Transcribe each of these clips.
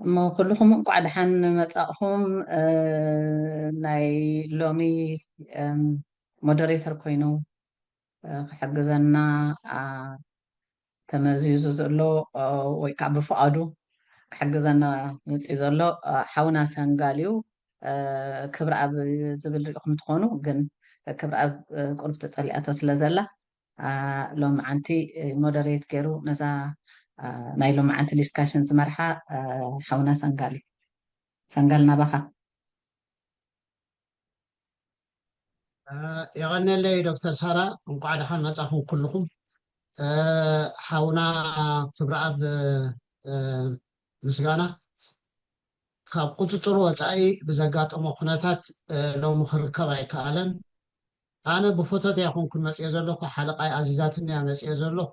እሞ ኩልኹም እንቋዕ ደሓን መጻእኹም። እ፣ ናይ ሎሚ፣ እም፣ ሞደሬተር ኮይኑ፣ እ፣ ክሕግዘና፣ ኣ፣ ተመዚዙ ዘሎ፣ እ፣ ወይ ከዓ ብፍቓዱ ክሕግዘና መጺኡ ዘሎ፣ እ፣ ሓውና ሰንጋል እዩ። እ፣ ክብረኣብ ዝብል ርኢኹም ትኾኑ፣ ግን ክብረኣብ፣ እ፣ ቁሩብ ተጸሊኣቶ ስለ ዘላ፣ አ፣ ሎምዓንቲ፣ እ፣ ሞደሬት ገይሩ ነዛ፣ አ፣ ናይ ሎምዓንቲ ዲስካሽን ዝመርሓ፣ አ፣ ሓውና ሰንጋል እዩ። ሰንጋል ናባኻ። አ፣ የቐንየለይ ዶክተር ሳራ፣ እንቋዕ ደሓን መጻኹም ኩልኹም። አ፣ ሓውና ክብረኣብ፣ እ፣ ምስጋና ካብ ቁጽጽሩ ወጻኢ ብዘጋጠሞ ኩነታት፣ እ፣ ሎሚ ክርከብ ኣይከኣለን። ኣነ ብፎቶት ኣይኮንኩን መጽየ ዘለኹ፣ ሓለቓይ ኣዚዛትኒ እያ መጽየ ዘለኹ።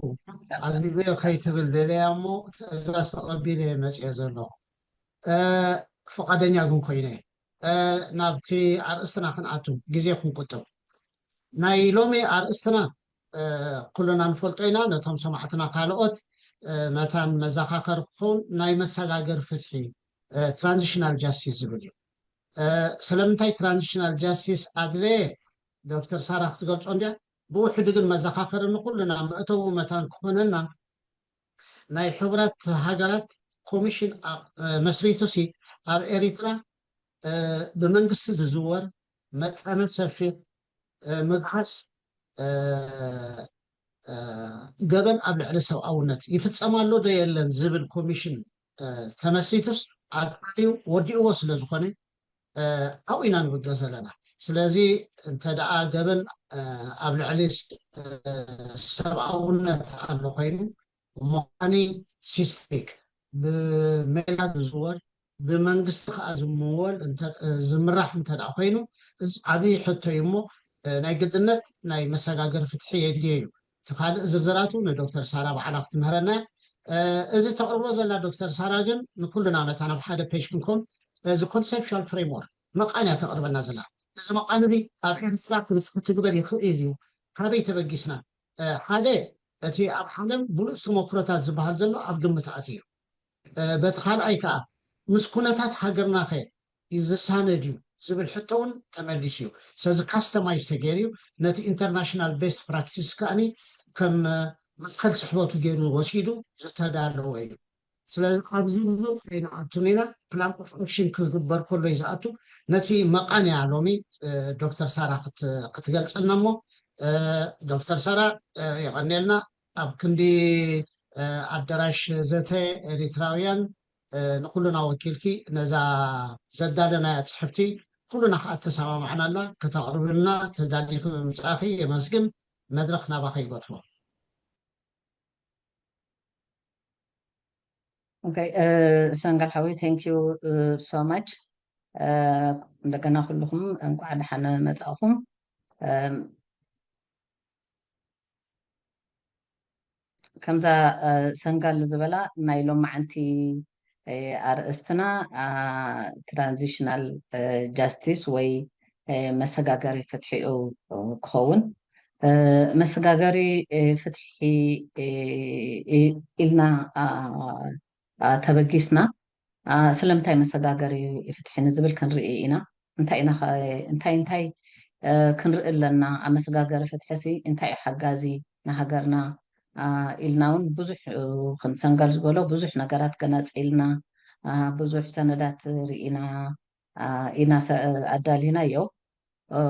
ኣዚዘዮ ከይትብል ደልያ እሞ ትእዛዝ ተቐቢለ እየ መጽየ ዘለኹ። እ፣ ፍቓደኛ ግን ኮይነ እየ። እ፣ ናብቲ ኣርእስትና ክንኣቱ ግዜ ክንቁጥብ። ናይ ሎሚ ኣርእስትና፣ እ፣ ኩልና ንፈልጦ ኢና፣ ነቶም ሰማዕትና ካልኦት፣ እ፣ መታን መዘኻኸሪ ክኸውን ናይ መሰጋገሪ ፍትሒ፣ እ፣ ትራንዚሽናል ጃስቲስ ዝብል እዩ። እ፣ ስለምንታይ ትራንዚሽናል ጃስቲስ ኣድለየ? ዶክተር ሳራ ክትገልጾ እንድያ። ብውሕዱ ግን መዘኻኸሪ ንኹልና መእተዊ መታን ክኾነና፣ ናይ ሕብረት ሃገራት ኮሚሽን ኣ-፣ እ፣ መስሪቱ ሲ ኣብ ኤሪትራ፣ እ፣ ብመንግስቲ ዝዝወር መጠነ ሰፊሕ፣ እ፣ ምግሃስ፣ እ፣ እ፣ ገበን ኣብ ልዕሊ ሰብኣውነት ይፍጸም ኣሎ ዶ የለን ዝብል ኮሚሽን፣ እ፣ ተመስሪቱስ ኣጽሪዩ ወዲእዎ ስለ ዝኾነ፣ እ፣ ኣብኡ ኢና ንብገስ ዘለና። ስለዚ እንተ ደኣ ገበን፣ እ፣ ኣብ ልዕሊ ስ-፣ እ፣ ሰብኣውነት ኣሎ ኮይኑ፣ እሞ ከዓኒ ሲስተሚክ ብሜላ ዝዝወር፣ ብመንግስቲ ከኣ ዝምወል እንተ-፣ እ፣ ዝምራሕ እንተ ደኣ ኮይኑ፣ እዚ ዓብዪ ሕቶ እዩ እሞ፣ እ፣ ናይ ግድነት ናይ መሰጋገሪ ፍትሒ የድልዮ እዩ። እቲ ካልእ ዝርዝራቱ ንዶክተር ሳራ ባዕላ ክትምህረና እያ። እ፣ እዚ ተቕርቦ ዘላ ዶክተር ሳራ ግን ንኩልና መታን ኣብ ሓደ ፔጅ ክንኮን፣ እዚ ኮንሴፕሽዋል ፍሬምወርክ መቓን እያ ተቕርበና ዘላ። እዚ መቓን እዚ ኣብ ኤርትራ ክብጽሕ ክትግበር ይኽእል እዩ። ካበይ ተበጊስና? እ፣ ሓደ፣ እቲ ኣብ ዓለም ብሉጽ ተመክሮታት ዝበሃል ዘሎ ኣብ ግምት ኣትዩ እዩ። እ፣ በቲ ካልኣይ ከኣ፣ ምስ ኩነታት ሃገርናኸ ዝሳነድ እዩ ዝብል ሕቶ እውን ተመሊሱ እዩ። ስለዚ ካስተማይዝ ተገይሩ እዩ። ነቲ ኢንተርናሽናል ቤስት ፕራክቲስ ከኣኒ ከም፣ እ፣ ማእከል ስሕበቱ ገይሩ ወሲዱ ዝተዳለወ እዩ። ስለዚ ኣብ ዝርዝር ከይንኣቱን ኢና፣ ፕላን ኦፍ ኣክሽን ክግበር ከሎ እዩ ዝኣቱ። ነቲ መቓን እያ ሎሚ፣ እ፣ ዶክተር ሳራ ክት-፣ ክትገልጸልና እሞ፣ እ፣ ዶክተር ሳራ፣ እ፣ የቐንየልና። ኣብ ክንዲ፣ እ፣ ኣዳራሽ ዘተ ኤሪትራውያን፣ እ፣ ንኹልና ወኪልኪ ነዛ ዘዳለናያ ጽሕፍቲ ኩልና ከኣ ተሰማማዕናላ ከተቕርብልና ተዳሊኺ ብምምጻእኺ የመስግን። መድረኽ ናባኺ ይገትፎ። ኦኬ፣ እ፣ ሰንጋል ሓወይ፣ thank you፣ እ፣ so much። እ፣ እንደገና ኩልኹም እንኳዕ ደሓን መጻእኹም። እ፣ ከምዛ፣ እ፣ ሰንጋል ዝበላ ናይ ሎማዓንቲ፣ እ፣ ኣርእስትና፣ አ፣ ትራንዚሽናል፣ እ፣ ጃስቲስ ወይ፣ እ፣ መሰጋገሪ ፍትሒ እዩ ክኸውን። እ፣ መሰጋገሪ፣ እ፣ ፍትሒ፣ እ፣ እ፣ ኢልና፣ አ፣ አ፣ ተበጊስና፣ አ፣ ስለምንታይ መሰጋገሪ ፍትሒ ንዝብል ክንርኢ ኢና። እንታይ ኢና ኸ-፣ እንታይ እንታይ፣ እ፣ ክንርኢ ኣለና? ኣብ መሰጋገሪ ፍትሒ ሲ እንታይ እዩ ሓጋዚ ንሃገርና? አ፣ ኢልና እውን ብዙሕ፣ እ፣ ከም ሰንጋል ዝበሎ ብዙሕ ነገራት ገናጺልና፣ አ፣ ብዙሕ ሰነዳት ርኢና፣ አ፣ ኢና ሰ-፣ ኣዳሊናዮ። እ፣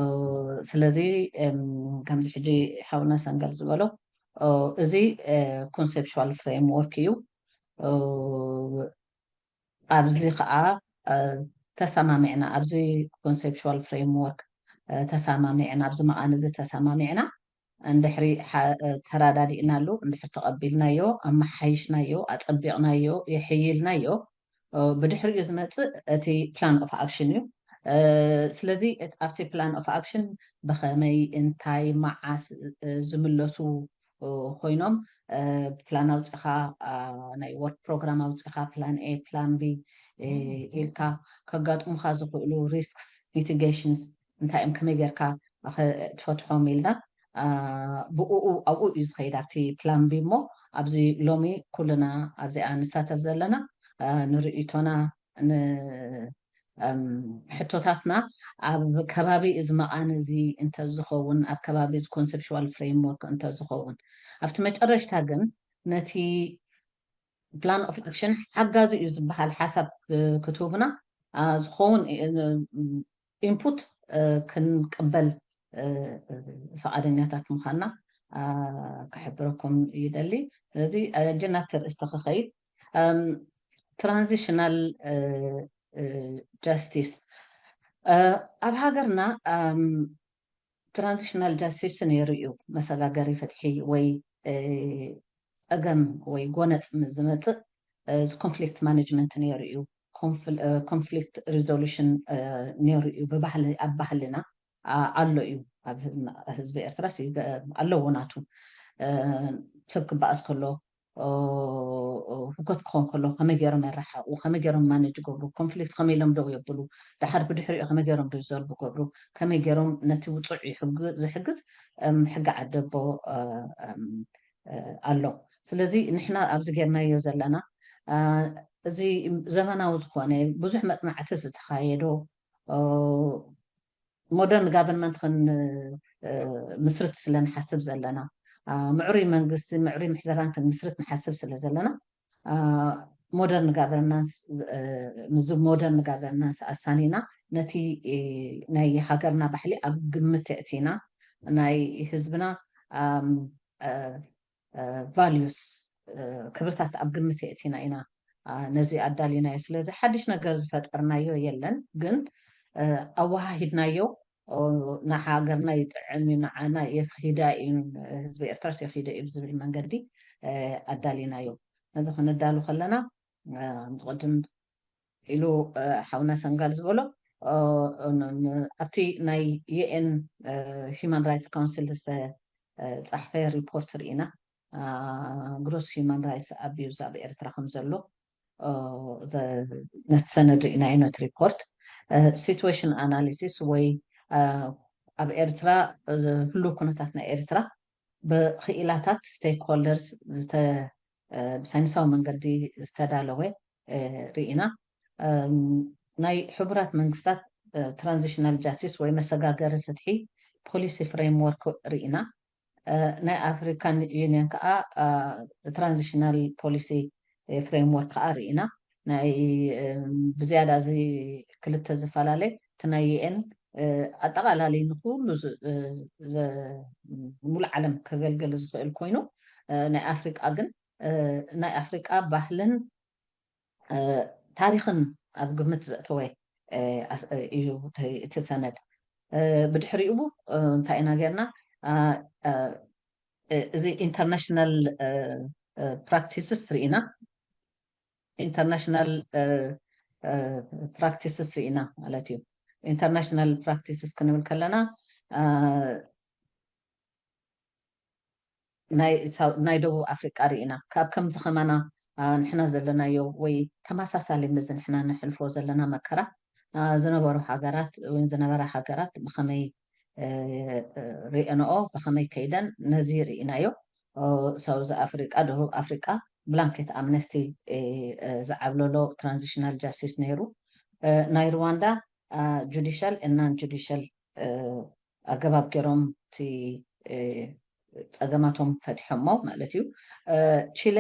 ስለዚ፣ እም፣ ከምዚ ሕጂ ሓውና ሰንጋል ዝበሎ፣ እ፣ እዚ፣ እ፣ ኮንሴፕሽዋል ፍሬምወርክ እዩ። እ፣ ኣብዚ ኸዓ፣ እ፣ ተሰማሚዕና፣ ኣብዚ ኮንሴፕሽዋል ፍሬምወርክ፣ እ፣ ተሰማሚዕና፣ ኣብዚ መቓን እዚ ተሰማሚዕና፣ እንድሕሪ ሓ-፣ እ፣ ተራዳዲእናሉ፣ እንድሕሪ ተቐቢልናዮ፣ ኣመሓይሽናዮ፣ ኣጸቢቕናዮ፣ የሕይልናዮ፣ እ፣ ብድሕሪኡ ዝመጽእ እቲ ፕላን ኦፍ ኣክሽን እዩ። እ፣ ስለዚ እት-፣ ኣብቲ ፕላን ኦፍ ኣክሽን ብኸመይ፣ እንታይ፣ መዓስ፣ እ፣ ዝምለሱ፣ እ፣ ኮይኖም፣ እ፣ ፕላን ኣውጺኻ፣ አ፣ ናይ ወርክ ፕሮግራም ኣውጺኻ፣ ፕላን ኤ፣ ፕላን ቢ፣ እ፣ ኢልካ ከጋጥሙኻ ዝኽእሉ ሪስክስ፣ ሚቲጌሽንስ እንታይ እዮም፣ ከመይ ጌርካ ኸ-፣ ትፈትሖም ኢልና፣ አ፣ ብኡኡ፣ ኣብኡ እዩ ዝኸይድ፣ ኣብቲ ፕላን ቢ። እሞ ኣብዚ ሎሚ ኩልና ኣብዚኣ ንሳተፍ ዘለና ንርእይቶና፣ ሕቶታትና ኣብ ከባቢ እዚ መቓን እዚ እንተዝኸውን፣ ኣብ ከባቢ እዚ ኮንሰፕሽዋል ፍሬምወርክ እንተዝኸውን፣ ኣብቲ መጨረሽታ ግን ነቲ ፕላን ኦፍ ኣክሽን ሓጋዚ እዩ ዝበሃል ሓሳብ ክትህቡና ዝኸውን ኢንፑት ክንቅበል ፈቓደኛታት ምዃንና ክሕብረኩም ይደሊ። ስለዚ ጀናብ ተርእስቲ ክኸይድ፣ ትራንዚሽናል ጃስቲስ ኣብ ሃገርና ትራንዚሽናል ጃስቲስ ነይሩ እዩ። መሰጋገሪ ፍትሒ ወይ ጸገም ወይ ጎነጽ ምስ ዝመጽእ እዚ ኮንፍሊክት ማኔጅመንት ነይሩ እዩ። ኮንፍሊክት ሪዞሉሽን ነይሩ እዩ። ብባህሊ፣ ኣብ ባህልና ኣሎ እዩ። ኣብ ህዝቢ ኤርትራ ኣለዎ ናቱ። ሰብ ክበኣስ ከሎ፣ ህኮት ክኾን ከሎ ከመይ ገይሮም የረሓቑ፣ ከመይ ገይሮም ማነጅ ይገብሩ፣ ኮንፍሊክት ከመይ ኢሎም ደው የብሉ፣ ድሓር ብድሕሪኡ ከመይ ገይሮም ሪዞልቭ ይገብሩ፣ ከመይ ገይሮም ነቲ ውፁዕ ዝሕግዝ ሕጊ ዓደቦ ኣሎ። ስለዚ ንሕና ኣብዚ ጌርናዮ ዘለና እዚ ዘመናዊ ዝኾነ ብዙሕ መፅናዕቲ ዝተኻየዶ ሞደርን ጋቨርንመንት ክንምስርት ስለ ንሓስብ ዘለና፣ ምዕሩይ መንግስቲ፣ ምዕሩይ ምሕደራን ክንምስርት ንሓስብ ስለ ዘለና፣ ሞደርን ጋቨርናንስ፣ ምስዚ ሞደርን ጋቨርናንስ ኣሳኒና ነቲ ናይ ሃገርና ባሕሊ ኣብ ግምት የእቲና፣ ናይ ህዝብና ቫልዩስ፣ ክብርታት ኣብ ግምት የእቲና ኢና ነዚ ኣዳሊናዮ። ስለዚ ሓድሽ ነገር ዝፈጠርናዮ የለን፣ ግን ኣወሃሂድናዮ ንሃገርና ይጥዕም እዩ፣ ንዓና የኽሂዳ እዩ፣ ህዝቢ ኤርትራስ የኽሂዶ እዩ ብዝብል መንገዲ ኣዳሊናዮ። ነዚ ክንዳሉ ከለና ዝቕድም ኢሉ ሓውና ሰንጋል ዝበሎ ኣብቲ ናይ ዩኤን ሂማን ራይትስ ካውንስል ዝተፃሕፈ ሪፖርት ርኢና፣ ግሮስ ሂማን ራይትስ ኣቢዩዝ ኣብ ኤርትራ ከም ዘሎ ነቲ ሰነድ ርኢናዮ። ነቲ ሪፖርት ሲትዌሽን ኣናሊሲስ ወይ ኣብ ኤርትራ ህሉ ኩነታት ናይ ኤርትራ ብክኢላታት ስቴክሆልደርስ ብሳይንሳዊ መንገዲ ዝተዳለወ ርኢና። ናይ ሕቡራት መንግስታት ትራንዚሽናል ጃስቲስ ወይ መሰጋገሪ ፍትሒ ፖሊሲ ፍሬምወርክ ርኢና። ናይ ኣፍሪካን ዩኒየን ከዓ ትራንዚሽናል ፖሊሲ ፍሬምወርክ ከዓ ርኢና። ናይ ብዝያዳ እዚ ክልተ ዝፈላለ እቲ ናይ ዩኤን ኣጠቓላሊ ንኩሉ ሙሉእ ዓለም ከገልግል ዝኽእል ኮይኑ፣ ናይ ኣፍሪቃ ግን ናይ ኣፍሪቃ ባህልን ታሪኽን ኣብ ግምት ዘእተወ እዩ እቲ ሰነድ። ብድሕሪኡ እንታይ ኢና ጌርና? እዚ ኢንተርናሽናል ፕራክቲስስ ርኢና። ኢንተርናሽናል ፕራክቲስስ ርኢና ማለት እዩ። ኢንተርናሽናል ፕራክቲስስ ክንብል ከለና ናይ ደቡብ ኣፍሪቃ ርኢና። ካብ ከምዚ ከማና ንሕና ዘለናዮ ወይ ተመሳሳሊ ምዚ ንሕና ንሕልፎ ዘለና መከራ ዝነበሩ ሃገራት ወይ ዝነበራ ሃገራት ብኸመይ ርኢንኦ፣ ብኸመይ ከይደን፣ ነዚ ርኢናዮ። ሳውዝ ኣፍሪቃ፣ ደቡብ ኣፍሪቃ ብላንኬት ኣምነስቲ ዝዓብለሎ ትራንዚሽናል ጃስቲስ ነይሩ። ናይ ሩዋንዳ ጁዲሻል እናን ጁዲሻል ኣገባብ ገይሮም እቲ ጸገማቶም ፈቲሖሞ ማለት እዩ። ቺለ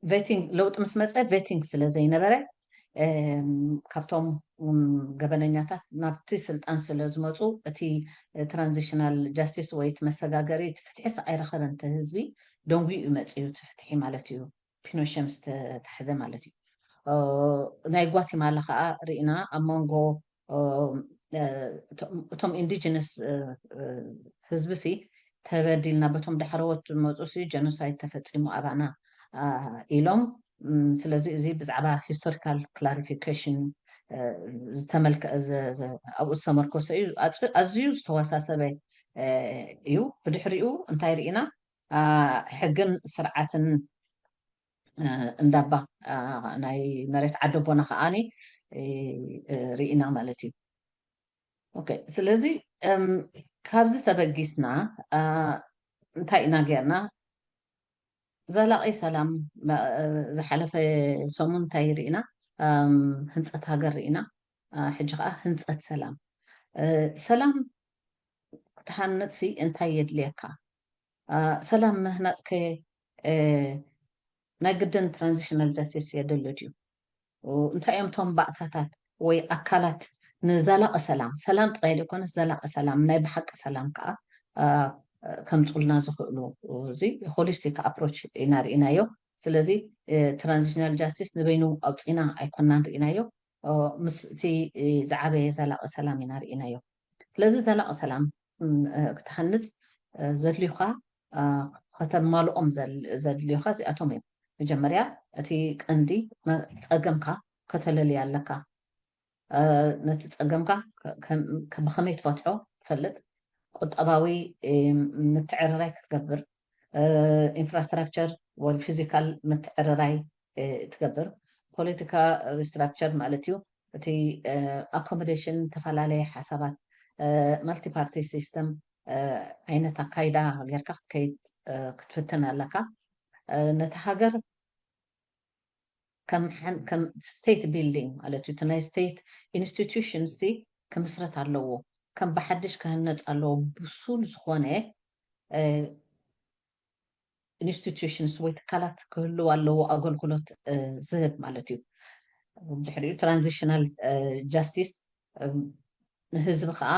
ቬቲንግ ለውጢ ምስ መፀ ቬቲንግ ስለ ዘይነበረ ካብቶም ገበነኛታት ናብቲ ስልጣን ስለ ዝመፁ እቲ ትራንዚሽናል ጃስቲስ ወይ እቲ መሰጋገሪ እቲ ፍትሒ ስቕ ኣይረኸበን። እቲ ህዝቢ ደንጉዩ እዩ መፅዩ እቲ ፍትሒ ማለት እዩ። ፒኖሸ ምስ ተታሕዘ ማለት እዩ። ናይ ጓቲማላ ከዓ ርኢና ኣብ መንጎ እቶም ኢንዲጂነስ ህዝቢ ሲ ተበዲልና በቶም ዳሕረዎት ዝመፁ ሲ ጀኖሳይድ ተፈፂሙ ኣባና ኢሎም። ስለዚ እዚ ብዛዕባ ሂስቶሪካል ክላሪፊኬሽን ዝተመልከ ኣብኡ ዝተመርኮሰ እዩ። ኣዝዩ ዝተወሳሰበ እዩ። ብድሕሪኡ እንታይ ርኢና? ሕግን ስርዓትን እንዳባ ናይ መሬት ዓደቦና ከዓኒ ርኢና ማለት እዩ። ኦኬ፣ ስለዚ ካብዚ ተበጊስና እንታይ ኢና ጌርና? ዘላቒ ሰላም ዝሓለፈ ሰሙን እንታይ ርኢና? ህንፀት ሃገር ርኢና። ሕጂ ከዓ ህንፀት ሰላም። ሰላም ክትሃንፅሲ እንታይ የድልየካ? ሰላም ምህናፅከ ናይ ግድን ትራንዚሽናል ጃስቲስ የድልድ እዩ። እንታይ እዮም እቶም ባእታታት ወይ ኣካላት ንዘላቂ ሰላም? ሰላም ጥራይ ዘይኮነስ ዘላቂ ሰላም፣ ናይ ብሓቂ ሰላም ከዓ ከምፁልና ዝኽእሉ፣ እዚ ሆሊስቲክ ኣፕሮች ኢና ርኢናዮ። ስለዚ ትራንዚሽናል ጃስቲስ ንበይኑ ኣውፂና ኣይኮናን ርኢናዮ፣ ምስ እቲ ዝዓበየ ዘላቂ ሰላም ኢና ርኢናዮ። ስለዚ ዘላቂ ሰላም ክትሃንፅ ዘድልዩካ፣ ከተማልኦም ዘድልዩካ እዚኣቶም እዮም። መጀመርያ እቲ ቀንዲ ጸገምካ ከተለልያ ኣለካ። ነቲ ጸገምካ ብኸመይ ትፈትሖ ትፈልጥ፣ ቁጠባዊ ምትዕርራይ ክትገብር፣ ኢንፍራስትራክቸር ወይ ፊዚካል ምትዕርራይ ትገብር፣ ፖለቲካ ሪስትራክቸር ማለት እዩ። እቲ ኣኮሞዴሽን፣ ዝተፈላለየ ሓሳባት፣ ማልቲፓርቲ ሲስተም ዓይነት ኣካይዳ ጌርካ ክትከይድ ክትፍትን ኣለካ። ነቲ ሃገር ከም ስቴት ቢልዲንግ ማለት እዩ። እቲ ናይ ስቴት ኢንስቲቱሽንስ ክምስረት ኣለዎ፣ ከም ብሓድሽ ክህነፅ ኣለዎ። ብሱል ዝኾነ ኢንስቲቱሽንስ ወይ ትካላት ክህልው ኣለዎ፣ ኣገልግሎት ዝህብ ማለት እዩ። ድሕሪኡ ትራንዚሽናል ጃስቲስ ንህዝቢ ከዓ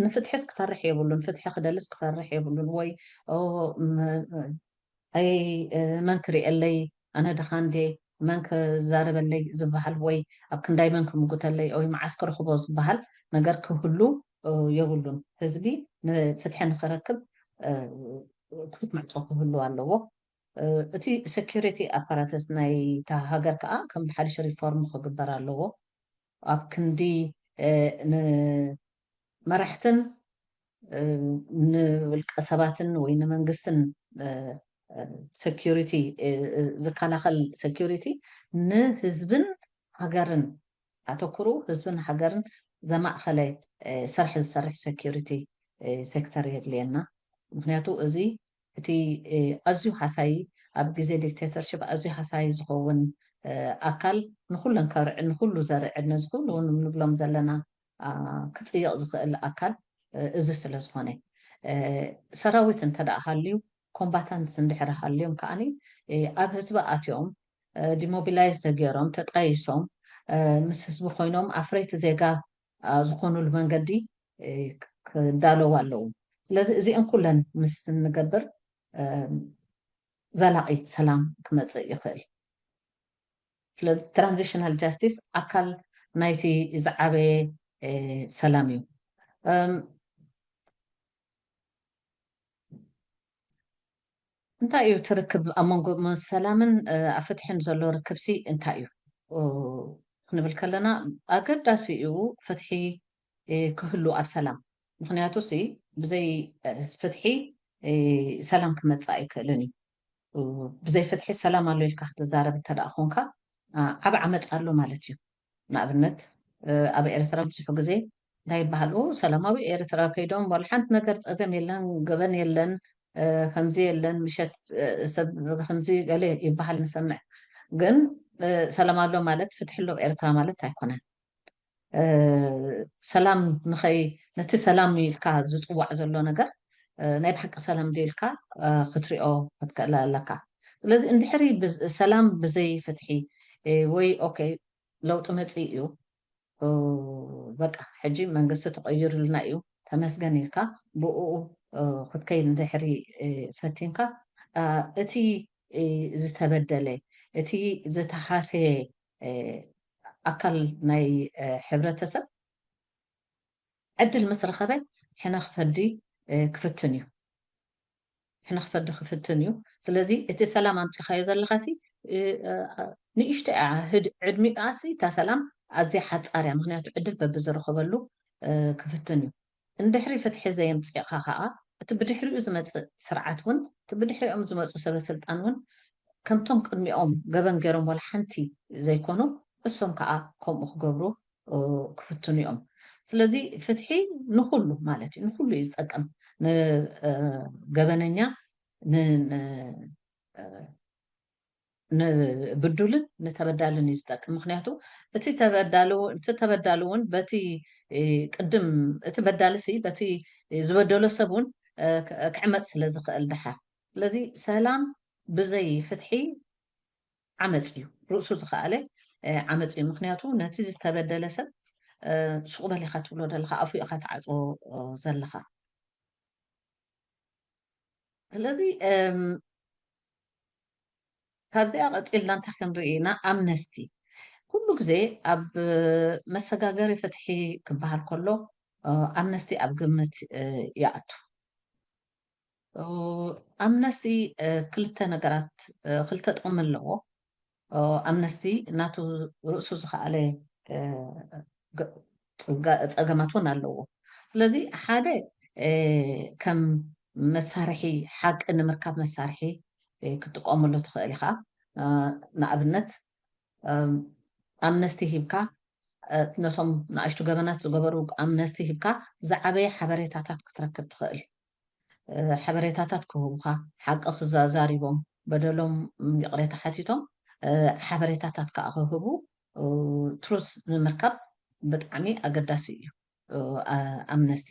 ንፍትሕስ ክፈርሕ የብሉን፣ ፍትሒ ክደልስ ክፈርሕ የብሉን። ወይ ኣይ መን ክርእየለይ፣ ኣነ ድኻ እንዴ፣ መን ክዛረበለይ ዝበሃል ወይ ኣብ ክንዳይ መን ክምጉተለይ ወይ መዓስ ክረኽቦ ዝበሃል ነገር ክህሉ የብሉን። ህዝቢ ንፍትሒ ንክረክብ ክፉት ማዕፆ ክህሉ ኣለዎ። እቲ ሴኪሪቲ ኣፓራተስ ናይታ ሃገር ከዓ ከም ብሓድሽ ሪፎርም ክግበር ኣለዎ። ኣብ ክንዲ ንመራሕትን ንውልቀ ሰባትን ወይ ንመንግስትን ሴኪሪቲ ዝከላኸል ሴኪሪቲ ንህዝብን ሃገርን ኣተኩሩ ህዝብን ሃገርን ዘማእኸለ ስራሕ ዝሰርሕ ሴኪሪቲ ሴክተር የድልየና። ምክንያቱ እዚ እቲ ኣዝዩ ሃሳይ ኣብ ግዜ ዲክቴተርሽፕ ኣዝዩ ሃሳይ ዝኸውን ኣካል ንኩለን ከርዕድ ንኩሉ ዘርዕድ ነዚ ኩሉ ንብሎም ዘለና ክፅይቕ ዝኽእል ኣካል እዚ ስለ ዝኾነ ሰራዊት እንተ ደኣ ሃልዩ ኮምባታንትስ እንድሕር ሃልዮም ከዓኒ ኣብ ህዝቢ ኣትዮም ዲሞቢላይዝ ተገይሮም ተጣይሶም ምስ ህዝቢ ኮይኖም ኣፍረይቲ ዜጋ ዝኾኑሉ መንገዲ ክዳለዉ ኣለዉ። ስለዚ እዚኦም ኩለን ምስ እንገብር ዘላቒ ሰላም ክመፅእ ይኽእል። ስለዚ ትራንዚሽናል ጃስቲስ ኣካል ናይቲ ዝዓበየ ሰላም እዩ። እንታይ እዩ እቲ ርክብ ኣብ መንጎ ሰላምን ኣብ ፍትሕን ዘሎ ርክብሲ እንታይ እዩ ክንብል ከለና ኣገዳሲ እዩ ፍትሒ ክህሉ ኣብ ሰላም። ምክንያቱ ሲ ብዘይ ፍትሒ ሰላም ክመፅእ ኣይክእልን እዩ። ብዘይ ፍትሒ ሰላም ኣሎ ኢልካ ክትዛረብ እንተ ደኣ ኮንካ ዓብ ዓመፅ ኣሎ ማለት እዩ። ንኣብነት ኣብ ኤርትራ ብዙሕ ግዜ እንታይ ይበሃል? ሰላማዊ ኤርትራ ከይዶም ዋላ ሓንቲ ነገር ፀገም የለን፣ ገበን የለን፣ ከምዚ የለን፣ ምሸት ሰብ ከምዚ ገለ ይበሃል ንሰምዕ። ግን ሰላም ኣሎ ማለት ፍትሒ ኣሎ ኤርትራ ማለት ኣይኮነን። ሰላም ንኸይ ነቲ ሰላም ኢልካ ዝፅዋዕ ዘሎ ነገር ናይ ብሓቂ ሰላም ዶ ኢልካ ክትሪኦ ክትክእል ኣለካ። ስለዚ እንድሕሪ ሰላም ብዘይ ፍትሒ ወይ ኦኬ ለውጢ መፅእ እዩ፣ በቃ ሕጂ መንግስቲ ተቐይሩልና እዩ ተመስገን ኢልካ ብኡ ክትከይድ እንድሕሪ ፈቲንካ እቲ ዝተበደለ እቲ ዝተሃሰየ ኣካል ናይ ሕብረተሰብ ዕድል ምስ ረኸበ ሕነ ክፈዲ ክፍትን እዩ። ሕነ ክፈዲ ክፍትን እዩ። ስለዚ እቲ ሰላም ኣምፂኻዮ ዘለኻሲ ንእሽቶ እያ ዕድሚኣሲ እታ ሰላም ኣዝያ ሓፃር እያ። ምክንያቱ ዕድል በብዝረኸበሉ ክፍትን እዩ። እንድሕሪ ፍትሒ ዘየምፅእኻ ከዓ እቲ ብድሕሪኡ ዝመፅእ ስርዓት እውን እቲ ብድሕሪኦም ዝመፁ ሰበ ስልጣን እውን ከምቶም ቅድሚኦም ገበን ገይሮም ዋላ ሓንቲ ዘይኮኑ እሶም ከዓ ከምኡ ክገብሩ ክፍትኑ እዮም። ስለዚ ፍትሒ ንኩሉ ማለት እዩ፣ ንኩሉ እዩ ዝጠቅም። ንገበነኛ፣ ን- ንብዱልን ንተበዳልን እዩ ዝጠቅም። ምክንያቱ እቲ ተበዳሊ እውን በቲ ቅድም እቲ በዳሊ ሲ በቲ ዝበደሎ ሰብ እውን ክዕመፅ ስለ ዝኽእል ድሓር። ስለዚ ሰላም ብዘይ ፍትሒ ዓመፅ እዩ፣ ርእሱ ዝኸኣለ ዓመፅ እዩ። ምክንያቱ ነቲ ዝተበደለ ሰብ ሱቕ በል ኢኻ ትብሎ ዘለኻ፣ ኣፉ ኢኻ ትዓፅዎ ዘለኻ። ስለዚ ካብዚኣ ቀፂልና እንታይ ክንርኢ ኢና? ኣምነስቲ ኩሉ ግዜ ኣብ መሰጋገሪ ፍትሒ ክበሃል ከሎ ኣምነስቲ ኣብ ግምት ይኣቱ። ኣምነስቲ ክልተ ነገራት፣ ክልተ ጥቕሚ ኣለዎ። ኣምነስቲ ናቱ ርእሱ ዝኸኣለ ጸገማት እውን ኣለዎ። ስለዚ ሓደ ከም መሳርሒ፣ ሓቂ ንምርካብ መሳርሒ ክትጥቀመሉ ትኽእል ኢኻ። ንኣብነት ኣምነስቲ ሂብካ፣ ነቶም ንኣሽቱ ገበናት ዝገበሩ ኣምነስቲ ሂብካ ዝዓበየ ሓበሬታታት ክትረክብ ትኽእል። ሓበሬታታት ክህቡኻ፣ ሓቂ ክዛዛሪቦም፣ በደሎም ይቕሬታ ሓቲቶም ሓበሬታታት ከዓ ክህቡ ትሩዝ ንምርካብ ብጣዕሚ ኣገዳሲ እዩ ኣምነስቲ።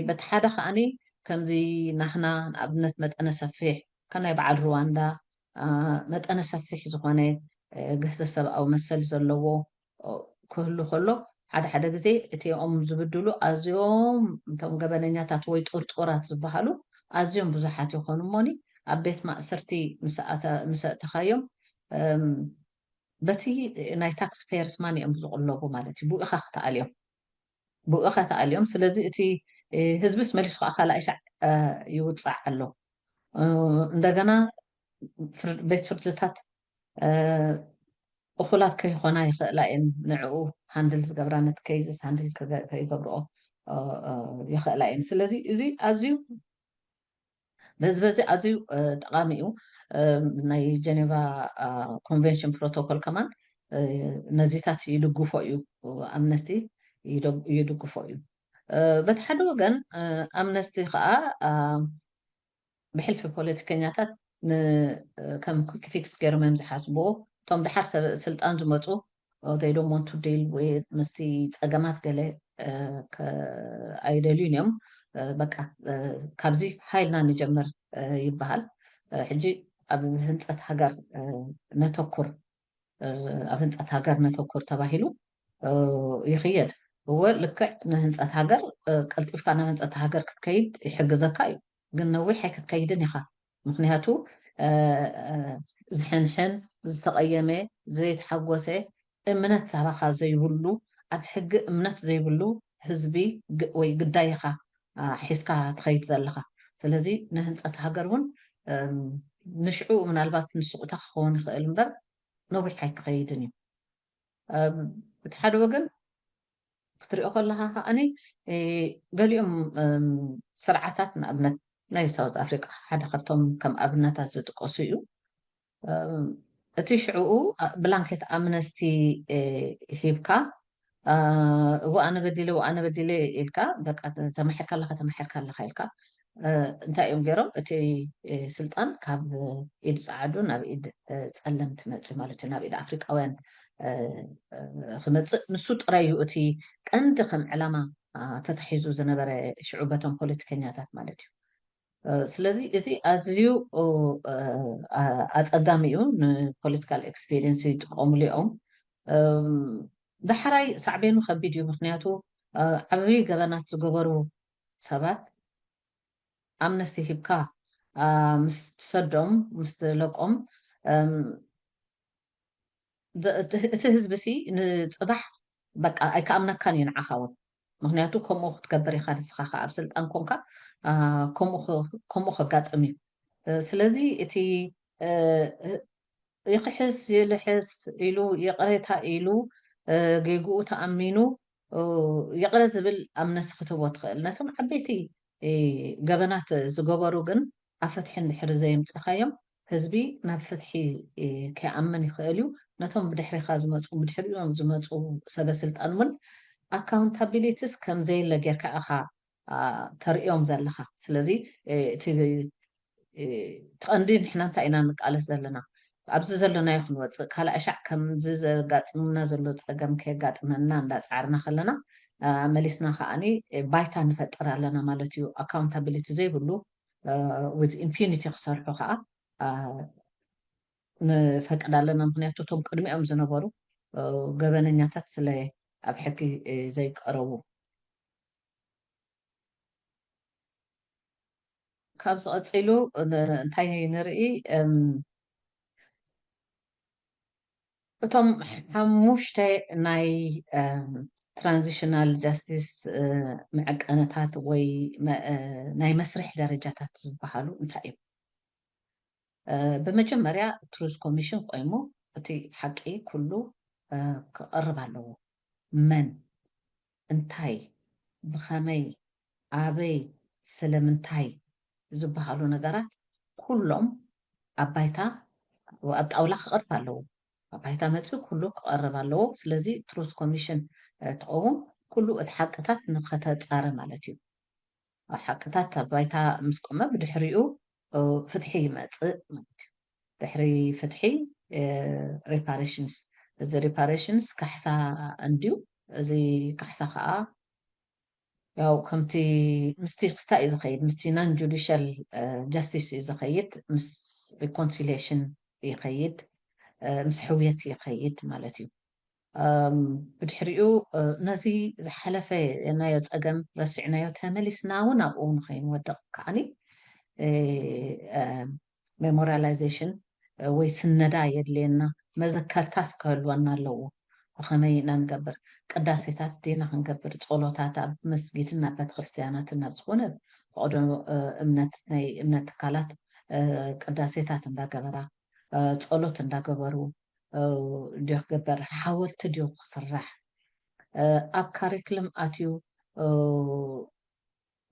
በቲ ሓደ ከዓኒ ከምዚ ናህና ንኣብነት መጠነ ሰፊሕ ከናይ በዓል ሩዋንዳ መጠነ ሰፊሕ ዝኾነ ግህሰ ሰብኣዊ መሰል ዘለዎ ክህሉ ከሎ ሓደ ሓደ ግዜ እቲኦም ዝብድሉ ኣዝዮም እቶም ገበነኛታት ወይ ጥርጡራት ዝበሃሉ ኣዝዮም ብዙሓት ይኾኑ እሞኒ ኣብ ቤት ማእሰርቲ ምስ ኣእተኻዮም በቲ ናይ ታክስ ፔየርስ ማኒ እዮም ዝቕለቡ ማለት እዩ። ብኡ ኢኻ ክትኣልዮም ብኡ ኢኻ ትኣልዮም። ስለዚ እቲ ህዝብስ መሊሱ ከዓ ካልኣይ ሻዕ ይውፃዕ ኣሎ። እንደገና ቤት ፍርድታት እኹላት ከይኾና ይኽእላ እየን። ንዕኡ ሃንድል ዝገብራ ነቲ ከይዝስ ሃንድል ከይገብርኦ ይኽእላ እየን። ስለዚ እዚ ኣዝዩ በዚ በዚ ኣዝዩ ጠቓሚ እዩ። ናይ ጀኔቫ ኮንቨንሽን ፕሮቶኮል ከማን ነዚታት ይድግፎ እዩ። ኣምነስቲ ይድግፎ እዩ። በቲ ሓደ ወገን ኣምነስቲ ከዓ ብሕልፊ ፖለቲከኛታት ከም ኩክ ፊክስ ገይሮም እዮም ዝሓስብዎ። እቶም ድሓር ሰብ ስልጣን ዝመፁ they don't want to deal with ምስቲ ፀገማት ገለ ኣይደልዩን እዮም። በቃ ካብዚ ሃይልና ንጀምር ይበሃል። ሕጂ ኣብ ህንፀት ሃገር ነተኩር ኣብ ህንፀት ሃገር ነተኩር ተባሂሉ ይኽየድ። እወ ልክዕ ንህንፀት ሃገር ቀልጢፍካ ናብ ህንፀት ሃገር ክትከይድ ይሕግዘካ እዩ፣ ግን ነዊሕ ኣይክትከይድን ኢኻ። ምክንያቱ ዝሕንሕን ዝተቐየመ ዘይተሓጎሰ እምነት ሳባኻ ዘይብሉ ኣብ ሕጊ እምነት ዘይብሉ ህዝቢ ወይ ግዳይ ኢኻ ሒዝካ ትኸይድ ዘለኻ። ስለዚ ንህንፀት ሃገር እውን ንሽዑ ምናልባት ንስቑታ ክኸውን ይኽእል እምበር ነዊሕ ኣይክኸይድን እዩ። እቲ ሓደ ወገን ክትሪኦ ከለኻ ከዓኒ ገሊኦም ስርዓታት ንኣብነት ናይ ሳውት ኣፍሪቃ ሓደ ካብቶም ከም ኣብነታት ዝጥቀሱ እዩ። እቲ ሽዕኡ ብላንኬት ኣምነስቲ ሂብካ እዎ ኣነ በዲለ እዎ ኣነ በዲለ ኢልካ በቃ ተማሒርካ ኣለካ ተማሒርካ ኣለካ ኢልካ እንታይ እዮም ገይሮም እቲ ስልጣን ካብ ኢድ ፀዓዱ ናብ ኢድ ፀለምቲ መፅዩ ማለት እዩ ናብ ኢድ ኣፍሪቃውያን ክመፅእ ንሱ ጥራይ እዩ እቲ ቀንዲ ከም ዕላማ ተታሒዙ ዝነበረ ሽዑ በቶም ፖለቲከኛታት ማለት እዩ። ስለዚ እዚ ኣዝዩ ኣፀጋሚ እዩ። ንፖለቲካል ኤክስፔሪንስ ይጥቀሙሉ እዮም። ዳሕራይ ሳዕቤኑ ከቢድ እዩ። ምክንያቱ ዓብይ ገበናት ዝገበሩ ሰባት ኣምነስቲ ሂብካ ምስ ትሰዶም ምስ ትለቆም እቲ ህዝቢ ሲ ንፅባሕ በቃ ኣይከኣምነካን እዩ ንዓኻ እውን። ምክንያቱ ከምኡ ክትገብር ኢኻ ንስኻ ከ ኣብ ስልጣን ኮንካ ከምኡ ከጋጥም እዩ። ስለዚ እቲ ይኽሕስ ይልሕስ ኢሉ ይቕሬታ ኢሉ ጌግኡ ተኣሚኑ ይቕረ ዝብል ኣምነስቲ ክትህቦ ትኽእል። ነቶም ዓበይቲ ገበናት ዝገበሩ ግን ኣብ ፍትሒ እንድሕሪ ዘየምፅእካዮም ህዝቢ ናብ ፍትሒ ከይኣምን ይኽእል እዩ። ነቶም ብድሕሪኻ ዝመፁ ብድሕሪኦም ዝመፁ ሰበ ስልጣን እውን ኣካውንታቢሊቲስ ከምዘየለ ጌርካ ኢኻ ተርእዮም ዘለኻ። ስለዚ እቲ ትቐንዲ ንሕና እንታይ ኢና ንቃለስ ዘለና? ኣብዚ ዘለናዮ ክንወፅእ፣ ካልኣይ ሻዕ ከምዚ ዘጋጥሙና ዘሎ ፀገም ከየጋጥመና እንዳፃዕርና ከለና፣ መሊስና ከዓኒ ባይታ ንፈጥር ኣለና ማለት እዩ። ኣካውንታብሊቲ ዘይብሉ፣ with impunity ክሰርሑ ከዓ ንፈቅድ ኣለና። ምክንያቱ እቶም ቅድሚኦም ዝነበሩ ገበነኛታት ስለ ኣብ ሕጊ ዘይቀረቡ። ካብዚ ቀፂሉ እንታይ ንርኢ? እቶም ሓሙሽተ ናይ ትራንዚሽናል ጃስቲስ መዐቀነታት ወይ ናይ መስርሕ ደረጃታት ዝበሃሉ እንታይ እዮም? ብመጀመርያ ትሩዝ ኮሚሽን ቆይሙ እቲ ሓቂ ኩሉ ክቐርብ ኣለዎ። መን፣ እንታይ፣ ብኸመይ፣ ኣበይ፣ ስለምንታይ ዝበሃሉ ነገራት ኩሎም ኣብ ባይታ ኣብ ጣውላ ክቐርብ ኣለዎ። ኣብ ባይታ መፅኡ ኩሉ ክቐርብ ኣለዎ። ስለዚ ትሩዝ ኮሚሽን ትኸውን ኩሉ እቲ ሓቅታት ንኸተፃረ ማለት እዩ። ሓቅታት ኣብ ባይታ ምስ ቆመ ብድሕሪኡ ፍትሒ ይመፅእ ማለት እዩ። ድሕሪ ፍትሒ ሪፓሬሽንስ፣ እዚ ሪፓሬሽንስ ካሕሳ እንድዩ። እዚ ካሕሳ ከዓ ያው ከምቲ ምስቲ ክስታ እዩ ዝኸይድ፣ ምስቲ ናን ጁዲሻል ጃስቲስ እዩ ዝኸይድ፣ ምስ ሪኮንሲሊሽን ይኸይድ፣ ምስ ሕውየት ይኸይድ ማለት እዩ። ብድሕሪኡ ነዚ ዝሓለፈ ናዮ ፀገም ረሲዕናዮ ተመሊስና እውን ኣብኡ ንኸይንወድቕ ከዓኒ ሜሞሪያላይዜሽን ወይ ስነዳ የድልየና። መዘከርታስ ክህልወና ኣለዎ። ብኸመይ ኢና ንገብር? ቅዳሴታት ዲና ክንገብር? ጸሎታት ኣብ መስጊድን ኣብ ቤተክርስትያናትን ኣብ ዝኾነ ፈቐዶ እምነት ናይ እምነት ትካላት ቅዳሴታት እንዳገበራ ጸሎት እንዳገበሩ ድዮ ክግበር? ሓወልቲ ድዮ ክስራሕ? ኣብ ካሪክልም ኣትዩ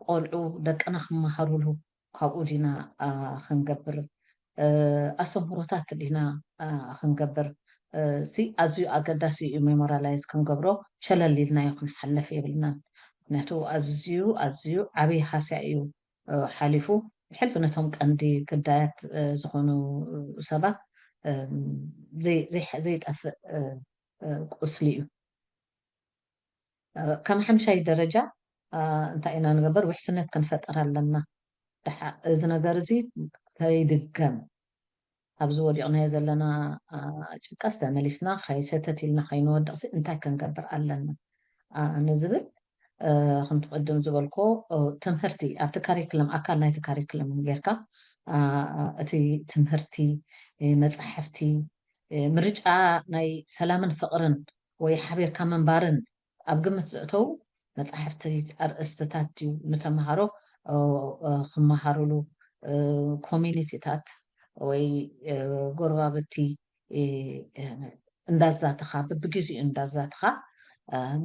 ቆልዑ ደቅና ክመሃሩሉ ካብኡ ዲና ክንገብር? ኣስተምህሮታት ዲና ክንገብር? እዚ ኣዝዩ ኣገዳሲ እዩ። ሜሞራላይዝ ክንገብሮ ሸለል ኢልናዮ ክንሓልፍ የብልናን። ምክንያቱ ኣዝዩ ኣዝዩ ዓብዪ ሃስያ እዩ ሓሊፉ። ብሕልፊ ነቶም ቀንዲ ግዳያት ዝኾኑ ሰባት ዘይጠፍእ ቁስሊ እዩ። ከም ሓምሻይ ደረጃ እንታይ ኢና ንገብር? ውሕስነት ክንፈጥር ኣለና። እዚ ነገር እዚ ከይድገም፣ ኣብዚ ወዲቕናዮ ዘለና ጭንቀት ተመሊስና ከይሰተት ኢልና ከይንወድቕሲ እንታይ ክንገብር ኣለና ንዝብል፣ ከምቲ ቅድም ዝበልኮ ትምህርቲ ኣብቲ ካሪክለም፣ ኣካል ናይቲ ካሪክለም ጌርካ እቲ ትምህርቲ፣ መፃሕፍቲ፣ ምርጫ ናይ ሰላምን ፍቕርን ወይ ሓቢርካ ምንባርን ኣብ ግምት ዘእተው መፃሕፍቲ፣ ኣርእስትታት ድዩ ንተምሃሮ ክመሃሩሉ? ኮሚኒቲታት ወይ ጎረባብቲ እንዳዛተኻ፣ በብግዚኡ እንዳዛተኻ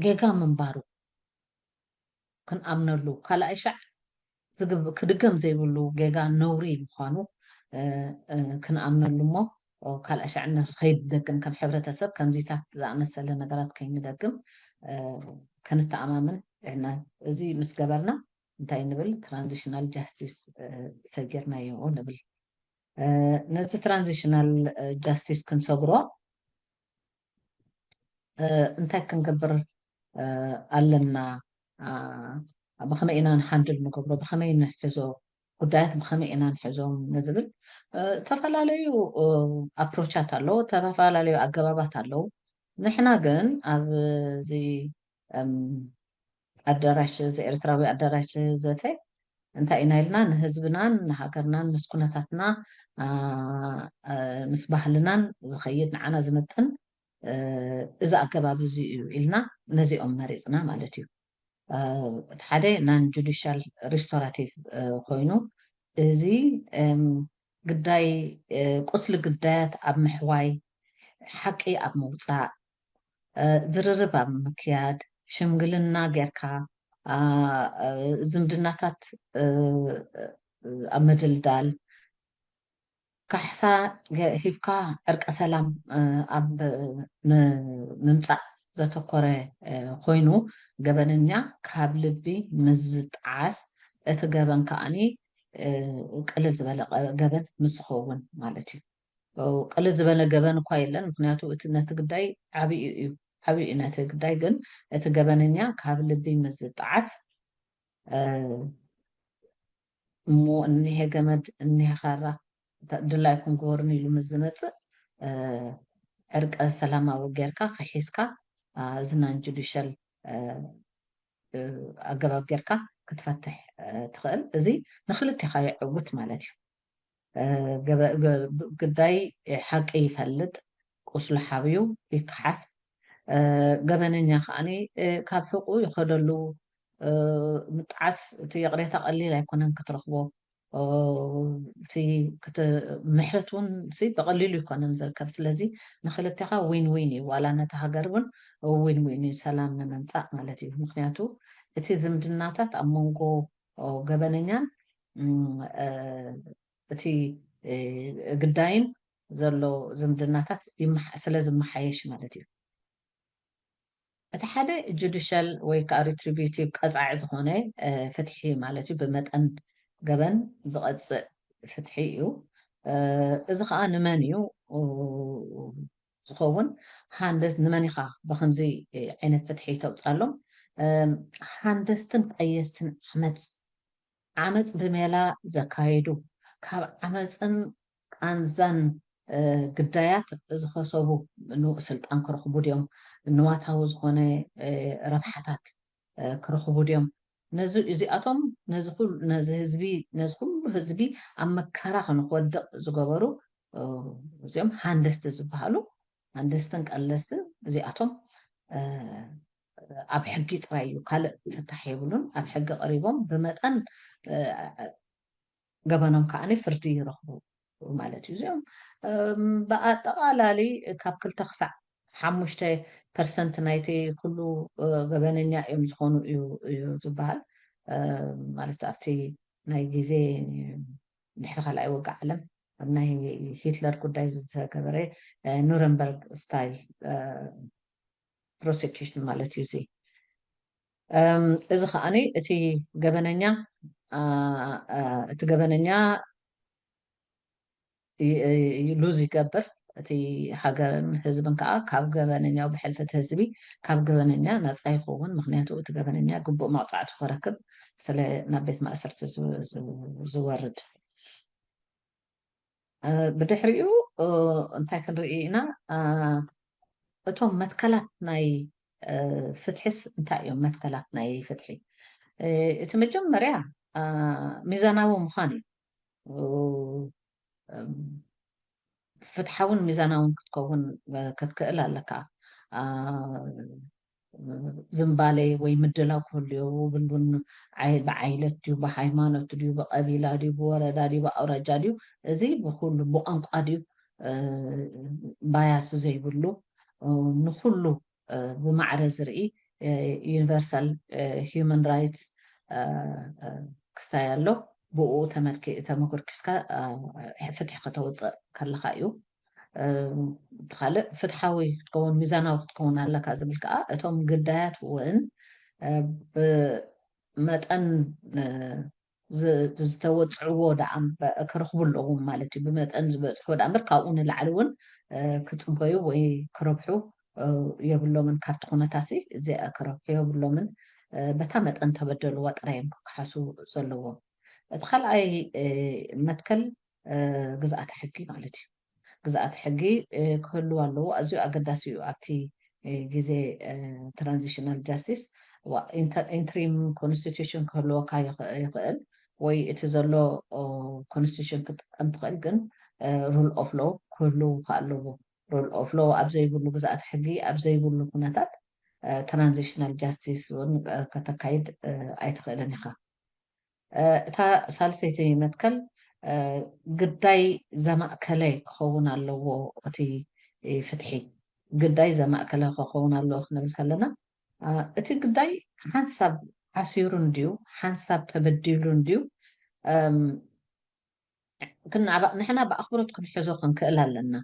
ጌጋ ምንባሩ ክንኣምነሉ፣ ካልኣይ ሻዕ ክድገም ዘይብሉ ጌጋ ነውሪ ምዃኑ ክንኣምነሉ እሞ ካልኣይ ሻዕ ንኸይደግም፣ ከም ሕብረተሰብ ከምዚታት ዝኣመሰለ ነገራት ከይንደግም ክንተኣማምን እና። እዚ ምስ ገበርና እንታይ ንብል? ትራንዚሽናል ጃስቲስ ሰጊርናዮ ንብል። ነዚ ትራንዚሽናል ጃስቲስ ክንሰግሮ እንታይ ክንገብር ኣለና? ብኸመይ ኢና ንሃንድል ንገብሮ? ብኸመይ ንሕዞ? ጉዳያት ብኸመይ ኢና ንሕዞም ንዝብል ዝተፈላለዩ ኣፕሮቻት ኣለዉ፣ ዝተፈላለዩ ኣገባባት ኣለዉ። ንሕና ግን ኣብዚ ኣዳራሽ፣ እዚ ኤርትራዊ ኣዳራሽ ዘተ እንታይ ኢና ኢልና? ንህዝብናን ንሃገርናን ምስ ኩነታትና ምስ ባህልናን ዝኸይድ ንዓና ዝምጥን እዚ ኣገባብ እዚ እዩ ኢልና ነዚኦም መሪፅና ማለት እዩ። እቲ ሓደ ናን ጁዲሻል ሪስቶራቲቭ ኮይኑ፣ እዚ ግዳይ ቁስሊ ግዳያት ኣብ ምሕዋይ፣ ሓቂ ኣብ ምውፃእ፣ ዝርርብ ኣብ ምክያድ፣ ሽምግልና ጌርካ ዝምድናታት ኣብ ምድልዳል፣ ካሕሳ ሂብካ ዕርቀ ሰላም ኣብ ምምፃእ ዘተኮረ ኮይኑ፣ ገበነኛ ካብ ልቢ ምስ ዝጠዓስ፣ እቲ ገበን ከዓኒ ቅልል ዝበለ ገበን ምስ ዝኸውን ማለት እዩ። ቅልል ዝበለ ገበን እኳ የለን፣ ምክንያቱ እቲ ነቲ ግዳይ ዓብዩ እዩ፣ ዓብዩ እዩ ነቲ ግዳይ። ግን እቲ ገበነኛ ካብ ልቢ ምስ ዝጠዓስ፣ እሞ እኒሄ ገመድ እኒሄ ካራ ድላይኩም ግበሩን ኢሉ ምስ ዝመፅእ፣ ዕርቀ ሰላማዊ ጌርካ ከሒስካ፣ እዚ ናን ጁዲሻል ኣገባብ ጌርካ ክትፈትሕ ትኽእል። እዚ ንክልቴኻ የዕውት ማለት እዩ። ግዳይ ሓቂ ይፈልጥ፣ ቁስሉ ሓብዩ ይከሓስ። ገበነኛ ከዓኒ ካብ ሕቁ ይኸደሉ። ምጥዓስ እቲ ይቕሬታ ቀሊል ኣይኮነን ክትረኽቦ። እቲ ምሕረት እውን ብቐሊሉ ይኮነን ዝርከብ። ስለዚ ንክልቴኻ ዊን ዊን እዩ፣ ዋላ ነቲ ሃገር እውን ዊን ዊን እዩ፣ ሰላም ንምምፃእ ማለት እዩ። ምክንያቱ እቲ ዝምድናታት ኣብ መንጎ ገበነኛን እቲ ግዳይን ዘሎ ዝምድናታት ስለ ዝመሓየሽ ማለት እዩ። እቲ ሓደ ጁዲሻል ወይ ከዓ ሪትሪቢቲቭ ቀፃዒ ዝኾነ ፍትሒ ማለት እዩ፣ ብመጠን ገበን ዝቐፅእ ፍትሒ እዩ። እዚ ከዓ ንመን እዩ ዝኸውን? ሃንደስ ንመን ኢኻ ብከምዚ ዓይነት ፍትሒ ተውፅኣሎም? ሃንደስትን ቀየስትን ዓመፅ ዓመፅ ብሜላ ዘካየዱ፣ ካብ ዓመፅን ቃንዛን ግዳያት ዝኸሰቡ ንስልጣን ክረኽቡ ድዮም፣ ንዋታዊ ዝኾነ ረብሓታት ክረኽቡ ድዮም? ነዚ እዚኣቶም ነዚ ህዝቢ ነዚ ኩሉ ህዝቢ ኣብ መከራ ከንክወድቕ ዝገበሩ እዚኦም ሃንደስቲ ዝበሃሉ፣ ሃንደስትን ቀለስትን እዚኣቶም ኣብ ሕጊ ጥራይ እዩ፣ ካልእ ፍታሕ የብሉን። ኣብ ሕጊ ቀሪቦም ብመጠን ገበኖም ከዓ ፍርዲ ይረኽቡ ማለት እዩ። እዚኦም ብኣጠቓላሊ ካብ ክልተ ክሳዕ ሓሙሽተ ፐርሰንት ናይቲ ኩሉ ገበነኛ እዮም ዝኾኑ እዩ ዝበሃል። ማለት ኣብቲ ናይ ግዜ ድሕሪ ካልኣይ ወግእ ዓለም ኣብ ናይ ሂትለር ጉዳይ ዝተገበረ ኑረንበርግ ስታይል ፕሮሴኪሽን ማለት እዩ። እዚ እዚ ከዓኒ እቲ ገበነኛ እቲ ገበነኛ ሉዝ ይገብር፣ እቲ ሃገርን ህዝብን ከዓ ካብ ገበነኛው ብሕልፊ እቲ ህዝቢ ካብ ገበነኛ ነፃ ይኸውን። ምክንያቱ እቲ ገበነኛ ግቡእ መቕፃዕቱ ክረክብ ስለ ናብ ቤት ማእሰርቲ ዝወርድ። ብድሕሪኡ እንታይ ክንርኢ ኢና? እቶም መትከላት ናይ ፍትሒስ እንታይ እዮም? መትከላት ናይ ፍትሒ እቲ መጀመርያ ሚዛናዊ ምዃን እዩ። ፍትሓውን ሚዛናውን ክትከውን ክትክእል ኣለካ። ዝምባሌ ወይ ምድላው ክህልዮ ብሉን፣ ብዓይለት ድዩ፣ ብሃይማኖት ድዩ፣ ብቀቢላ ድዩ፣ ብወረዳ ድዩ፣ ብኣውራጃ ድዩ፣ እዚ ብኩሉ ብቋንቋ ድዩ፣ ባያስ ዘይብሉ፣ ንኩሉ ብማዕረ ዝርኢ ዩኒቨርሳል ሂውማን ራይትስ ክስታይ ኣሎ። ብኡ ተመርኪስካ ፍትሒ ከተውፅእ ከለካ እዩ። እቲ ካልእ ፍትሓዊ ክትከውን፣ ሚዛናዊ ክትከውን ኣለካ ዝብል ከዓ እቶም ግዳያት እውን ብመጠን ዝተወፅዕዎ ደኣ ክረኽቡ ኣለዎም ማለት እዩ። ብመጠን ዝበፅሕዎ ደኣ እምበር ካብኡ ንላዕሊ እውን ክፅበዩ ወይ ክረብሑ የብሎምን። ካብቲ ኩነታሲ እዚ ክረብሑ የብሎምን። በታ መጠን ተበደልዋ ጥራይ እዮም ክከሓሱ ዘለዎም። እቲ ካልኣይ መትከል ግዝኣተ ሕጊ ማለት እዩ። ግዝኣተ ሕጊ ክህልው ኣለዎ። ኣዝዩ ኣገዳሲ እዩ ኣብቲ ግዜ ትራንዚሽናል ጃስቲስ። ኢንትሪም ኮንስቲቱሽን ክህልወካ ይኽእል ወይ እቲ ዘሎ ኮንስቲቱሽን ክትጥቀም ትኽእል፣ ግን ሩል ኦፍ ሎው ክህልው ኣለዎ። ሩል ኦፍ ሎው ኣብ ዘይብሉ፣ ግዝኣተ ሕጊ ኣብ ዘይብሉ ኩነታት ትራንዚሽናል ጃስቲስ እውን ከተካይድ ኣይትኽእልን ኢኻ። እታ ሳልሰይቲ መትከል ግዳይ ዘማእከለ ክኸውን ኣለዎ። እቲ ፍትሒ ግዳይ ዘማእከለ ክኸውን ኣለዎ ክንብል ከለና እቲ ግዳይ ሓንሳብ ዓሲሩ እንድዩ፣ ሓንሳብ ተበዲሉ እንድዩ፣ ንሕና ብኣኽብሮት ክንሕዞ ክንክእል ኣለና።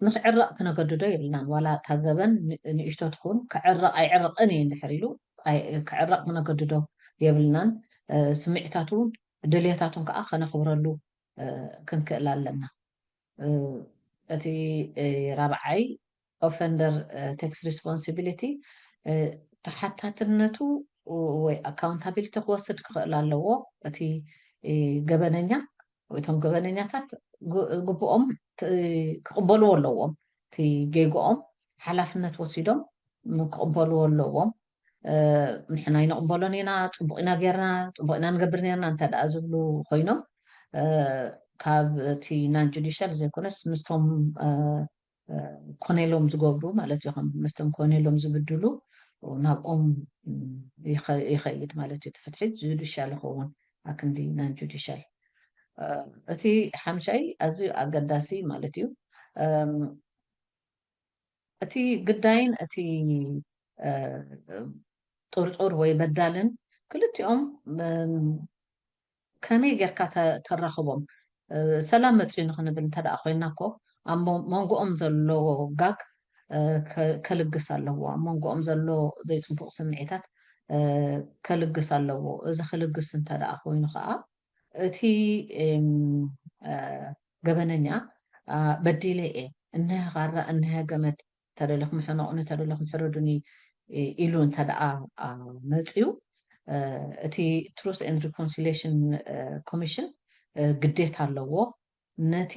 ንክዕረቕ ክነገድዶ የብልናን። ዋላ እታ ገበን ንእሽቶ ትኹን ክዕረቕ ኣይዕረቕን እየ እንድሕር ኢሉ ክዕረቕ ክነገድዶ የብልናን። ስምዒታቱ እውን ድልየታቱን ከዓ ከነኽብረሉ ክንክእል ኣለና። እቲ ራብዓይ offender takes responsibility፣ ተሓታትነቱ ወይ accountability ክወስድ ክኽእል ኣለዎ። እቲ ገበነኛ ወይ እቶም ገበነኛታት ግቡኦም ክቕበልዎ ኣለዎም። እቲ ጌግኦም ሓላፍነት ወሲዶም ክቕበልዎ ኣለዎም። ንሕና ይንቕበሎን ኢና፣ ፅቡቕ ኢና ጌርና፣ ፅቡቕ ኢና ንገብር ኔርና እንተ ደኣ ዝብሉ ኮይኖም፣ ካብ እቲ non judicial ዘይኮነስ ምስቶም ኮነ ኢሎም ዝገብሩ ማለት እዩ። ከም ምስቶም ኮነ ኢሎም ዝብድሉ ናብኦም ይኸይድ ማለት እዩ። እቲ ፍትሒ judicial ይኸውን ኣክንዲ non judicial። እቲ ሓምሻይ ኣዝዩ ኣገዳሲ ማለት እዩ። እቲ ግዳይን እቲ ጥርጡር ወይ በዳልን ክልቲኦም ከመይ ጌርካ ተራኽቦም? ሰላም መፅዩ ንክንብል እንተ ደኣ ኮይና እኮ ኣብ መንጎኦም ዘሎ ጋግ ከልግስ ኣለዎ። ኣብ መንጎኦም ዘሎ ዘይፅቡቕ ስምዒታት ከልግስ ኣለዎ። እዚ ክልግስ እንተ ደኣ ኮይኑ ከዓ እቲ ገበነኛ በዲለ እየ፣ እነሀ ካራ፣ እነሀ ገመድ፣ ተደለኹም ሕነቑኒ፣ ተደለኹም ሕረዱኒ ኢሉ እንተ ደኣ መፅዩ፣ እቲ Truth and Reconciliation Commission ግዴታ ኣለዎ ነቲ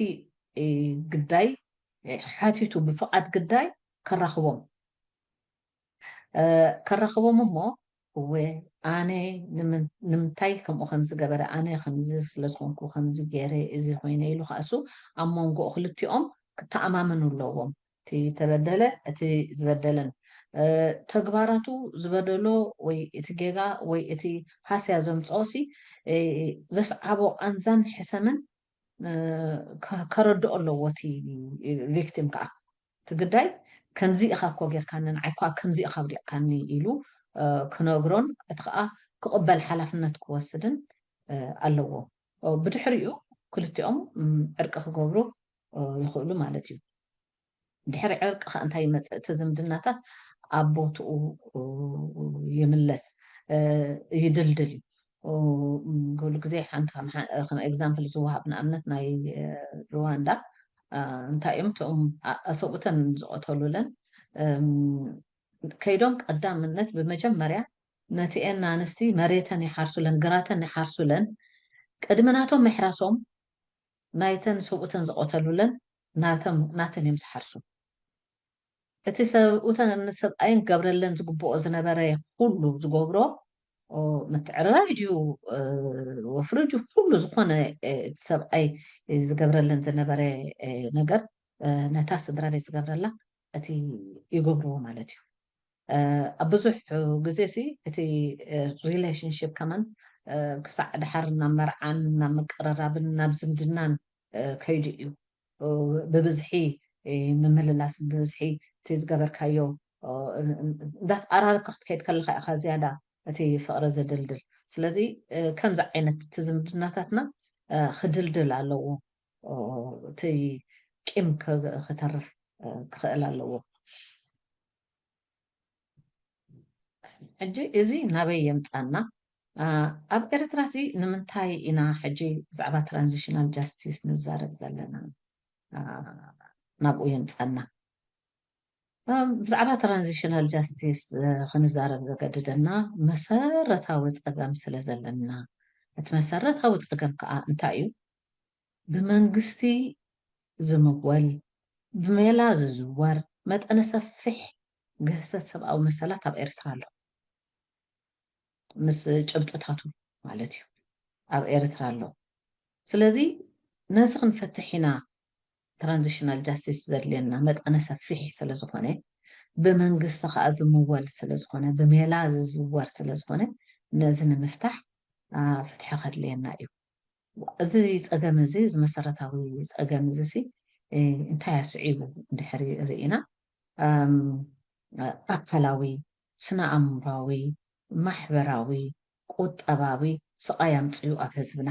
ግዳይ ሓቲቱ ብፍቓድ ግዳይ ከራኽቦም። ከራኽቦም እሞ፣ እወ፣ ኣነ ንምንታይ ከምኡ ከም ዝገበረ፣ ኣነ ከምዚ ስለ ዝኾንኩ ከምዚ ገይረ፣ እዚ ኮይነ ኢሉ ከዓ እሱ ኣብ መንጎ ክልቲኦም ክተኣማመኑ ኣለዎም። እቲ ተበደለ እቲ ዝበደለን ተግባራቱ ዝበደሎ ወይ እቲ ጌጋ ወይ እቲ ሃስያ ዘምፅኦ ሲ ዘስዓቦ ቃንዛን ሕሰምን ከረድኦ ኣለዎ እቲ ቪክቲም ከዓ። እቲ ግዳይ ከምዚ ኢኻ እኮ ጌርካኒ፣ ንዓይ እኳ ከምዚ ኢኻ ኣውዲቕካኒ ኢሉ ክነግሮን እቲ ከዓ ክቕበል ሓላፍነት ክወስድን ኣለዎ። ብድሕሪኡ ክልቲኦም ዕርቂ ክገብሩ ይኽእሉ ማለት እዩ። ድሕሪ ዕርቂ ከዓ እንታይ ይመፅእ? እቲ ዝምድናታት ኣብ ቦትኡ ይምለስ፣ ይድልድል እዩ። ገሉ ግዜ ሓንቲ ከም ኤግዛምፕል ዝወሃብ ንኣብነት ናይ ሩዋንዳ እንታይ እዮም እቶም ኣሰብኡተን ዝቐተሉለን ከይዶም ቀዳምነት ብመጀመርያ ነቲኤን ኣንስቲ መሬተን ይሓርሱለን፣ ግራተን ይሓርሱለን። ቅድሚ ናቶም ምሕራሶም ናይተን ሰብኡተን ዝቐተሉለን ናተን እዮም ዝሓርሱ። እቲ ሰብኡተን ንሰብኣይን ክገብረለን ዝግብኦ ዝነበረ ኩሉ ዝገብሮ ምትዕርራይ ድዩ ወፍሪ ድዩ ኩሉ ዝኾነ እቲ ሰብኣይ ዝገብረለን ዝነበረ ነገር ነታ ስድራ ቤት ዝገብረላ እቲ ይገብርዎ ማለት እዩ። ኣብ ብዙሕ ግዜ ሲ እቲ ሪሌሽንሽፕ ከማን ክሳዕ ድሓር ናብ መርዓን ናብ ምቅርራብን ናብ ዝምድናን ከይዱ እዩ። ብብዝሒ ምምልላስ፣ ብብዝሒ እቲ ዝገበርካዮ እንዳተቐራረብካ ክትከይድ ከለካ ኢካ ዝያዳ እቲ ፍቅሪ ዝድልድል። ስለዚ ከምዚ ዓይነት እቲ ዝምድናታትና ክድልድል ኣለዎ። እቲ ቂም ክተርፍ ክኽእል ኣለዎ። ሕጂ እዚ ናበይ የምፃና? ኣብ ኤርትራ እዚ ንምንታይ ኢና ሕጂ ብዛዕባ ትራንዚሽናል ጃስቲስ ንዛረብ ዘለና? ናብኡ የምፃና። ብዛዕባ ትራንዚሽናል ጃስቲስ ክንዛረብ ዘገድደና መሰረታዊ ፀገም ስለ ዘለና፣ እቲ መሰረታዊ ፀገም ከዓ እንታይ እዩ? ብመንግስቲ ዝምወል፣ ብሜላ ዝዝወር መጠነ ሰፊሕ ግህሰት ሰብኣዊ መሰላት ኣብ ኤርትራ ኣሎ። ምስ ጭብጥታቱ ማለት እዩ፣ ኣብ ኤርትራ ኣሎ። ስለዚ ነዚ ክንፈትሕ ኢና ትራንዚሽናል ጃስቲስ ዘድልየና፣ መጠነ ሰፊሕ ስለ ዝኾነ፣ ብመንግስቲ ከዓ ዝምወል ስለ ዝኾነ፣ ብሜላ ዝዝወር ስለ ዝኾነ፣ ነዚ ንምፍታሕ ፍትሒ ከድልየና እዩ። እዚ ፀገም እዚ፣ እዚ መሰረታዊ ፀገም እዚ ሲ እንታይ ኣስዒቡ እንድሕሪ ርኢና፣ ኣካላዊ፣ ስነ ኣእምራዊ፣ ማሕበራዊ፣ ቁጠባዊ ስቓይ ኣምፅኡ ኣብ ህዝብና።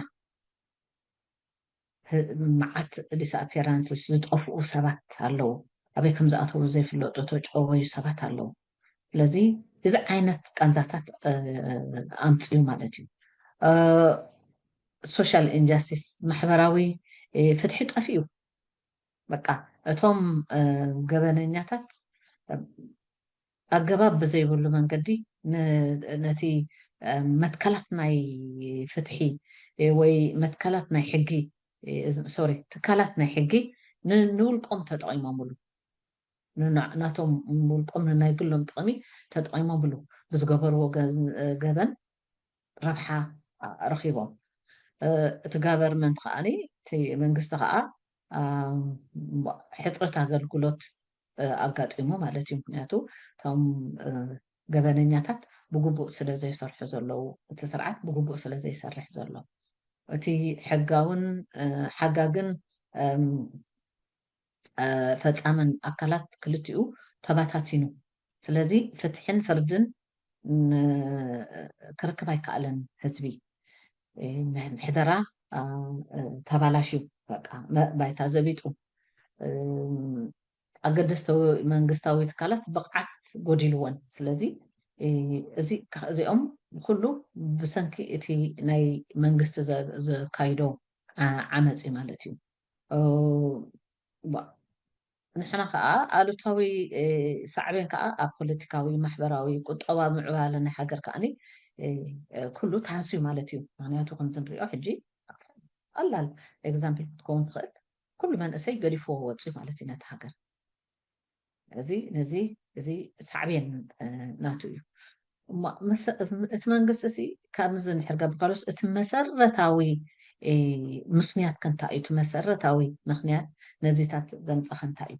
መዓት ዲስኣፒራንስስ ዝጠፍኡ ሰባት ኣለዉ። ኣበይ ከም ዝኣተዉ ዘይፍለጡ ተጨወዩ ሰባት ኣለዉ። ስለዚ እዚ ዓይነት ቃንዛታት ኣምፅኡ ማለት እዩ። social injustice፣ ማሕበራዊ ፍትሒ ጠፊኡ። በቃ እቶም ገበነኛታት ኣገባብ ብዘይብሉ መንገዲ ነቲ መትከላት ናይ ፍትሒ ወይ መትከላት ናይ ሕጊ፣ ሶሪ፣ ትካላት ናይ ሕጊ ንውልቆም ተጠቂሞምሉ፣ ናቶም ውልቆም ንናይ ግሎም ጥቕሚ ተጠቂሞምሉ፣ ብዝገበርዎ ገበን ረብሓ ረኺቦም። እቲ ጋቨርንመንት ከዓ፣ እቲ መንግስቲ ከዓ ሕፅረት ኣገልግሎት ኣጋጢሙ ማለት እዩ። ምክንያቱ እቶም ገበነኛታት ብግቡእ ስለ ዘይሰርሑ ዘለዉ፣ እቲ ስርዓት ብግቡእ ስለ ዘይሰርሕ ዘሎ፣ እቲ ሕጋውን ሓጋግን ፈፃምን ኣካላት ክልቲኡ ተባታቲኑ። ስለዚ ፍትሕን ፍርድን ክርክብ ኣይከኣለን ህዝቢ። ምሕደራ ተባላሽዩ፣ በቃ ባይታ ዘቢጡ፣ ኣገደስቲ መንግስታዊ ትካላት ብቕዓት ጎዲልወን። ስለዚ እዚ እዚኦም ኩሉ ብሰንኪ እቲ ናይ መንግስቲ ዘካይዶ ዓመፅ እዩ ማለት እዩ። ንሕና ከዓ ኣሉታዊ ሳዕቤን ከዓ ኣብ ፖለቲካዊ፣ ማሕበራዊ፣ ቁጠባዊ ምዕባለ ናይ ሃገር ከዓኒ ኩሉ ተሃስዩ ማለት እዩ። ምክንያቱ ከምዚ ንሪኦ ሕጂ ቀላል ኤግዛምፕል ክትከውን ትኽእል፣ ኩሉ መንእሰይ ገዲፍዎ ወፅዩ ማለት እዩ ነቲ ሃገር። እዚ ነዚ እዚ ሳዕቤን ናቱ እዩ። እቲ መንግስቲ ሲ ካብዚ ንድሕር ገብር ካሎስ እቲ መሰረታዊ ምክንያት ከንታይ እዩ? እቲ መሰረታዊ ምክንያት ነዚታት ዘምፀ ከንታይ እዩ?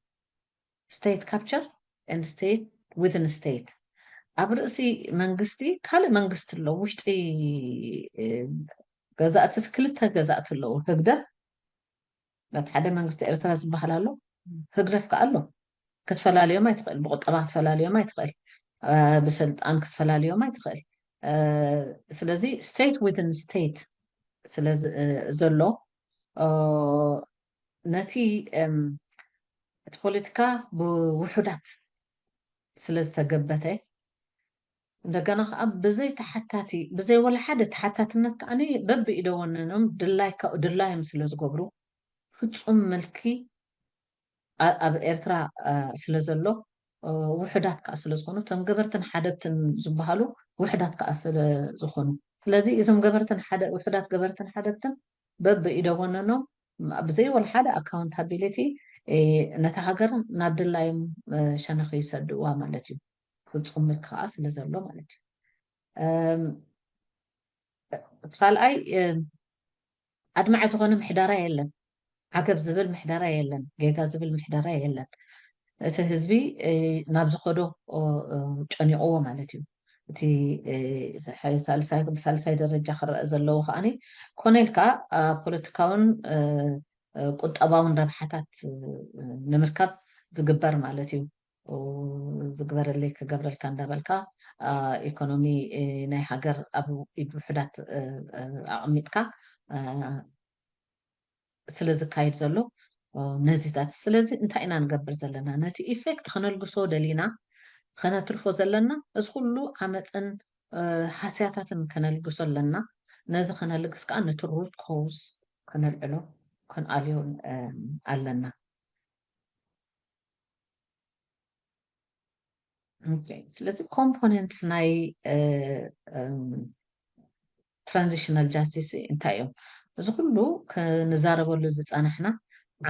State capture and state within state። ኣብ ርእሲ መንግስቲ ካልእ መንግስቲ ኣሎ፣ ውሽጢ ገዛእቲ ክልተ ገዛእቲ ኣለዉ። ህግደፍ፣ ነቲ ሓደ መንግስቲ ኤርትራ ዝበሃል ኣሎ፣ ህግደፍ ከኣ ኣሎ። ክትፈላልዮም ኣይትኽእል፣ ብቁጠባ ክትፈላልዮም ኣይትኽእል፣ ብስልጣን ክትፈላልዮም ኣይትኽእል። ስለዚ state within state ስለ ዘሎ ነቲ እቲ ፖለቲካ ብውሑዳት ስለ ዝተገበተ፣ እንደገና ከዓ ብዘይ ተሓታቲ፣ ብዘይ ወላ ሓደ ተሓታትነት ከዓ በብኢደወነኖም ድላዮም ስለ ዝገብሩ፣ ፍፁም ምልኪ ኣብ ኤርትራ ስለ ዘሎ፣ ውሑዳት ከዓ ስለ ዝኾኑ፣ እቶም ገበርትን ሓደግትን ዝበሃሉ ውሑዳት ከዓ ስለ ዝኾኑ፣ ስለዚ እዞም ገበርትን ሓደ ውሑዳት ገበርትን ሓደግትን በብኢደወነኖም ብዘይ ወላ ሓደ ኣካውንታቢሊቲ ነታ ሃገር ናብ ድላዮም ሸነኽ ይሰድዋ ማለት እዩ። ፍፁም ምልኪ ከዓ ስለ ዘሎ ማለት እዩ። ካልኣይ፣ ኣድማዒ ዝኾነ ምሕደራ የለን። ዓገብ ዝብል ምሕደራ የለን። ጌጋ ዝብል ምሕደራ የለን። እቲ ህዝቢ ናብ ዝኸዶ ጨኒቕዎ ማለት እዩ። እቲ ሳልሳይ፣ ብሳልሳይ ደረጃ ክረአ ዘለዎ ከዓኒ ኮነ ኢልካ ፖለቲካውን ቁጠባውን ረብሓታት ንምርካብ ዝግበር ማለት እዩ። ዝግበረለይ ክገብረልካ እንዳበልካ ኢኮኖሚ ናይ ሃገር ኣብ ኢድ ውሕዳት ኣቐሚጥካ ስለ ዝካየድ ዘሎ ነዚታት። ስለዚ እንታይ ኢና ንገብር ዘለና? ነቲ ኢፌክት ከነልግሶ ደሊና ከነትርፎ ዘለና፣ እዚ ኩሉ ዓመፅን ሃስያታትን ከነልግሶ ኣለና። ነዚ ከነልግስ ከዓ ነቲ ሩት ኮውዝ ከነልዕሎ፣ ከነኣልዮ ኣለና። ስለዚ ኮምፖነንት ናይ ትራንዚሽናል ጃስቲስ እንታይ እዮም? እዚ ኩሉ ክንዛረበሉ ዝፀናሕና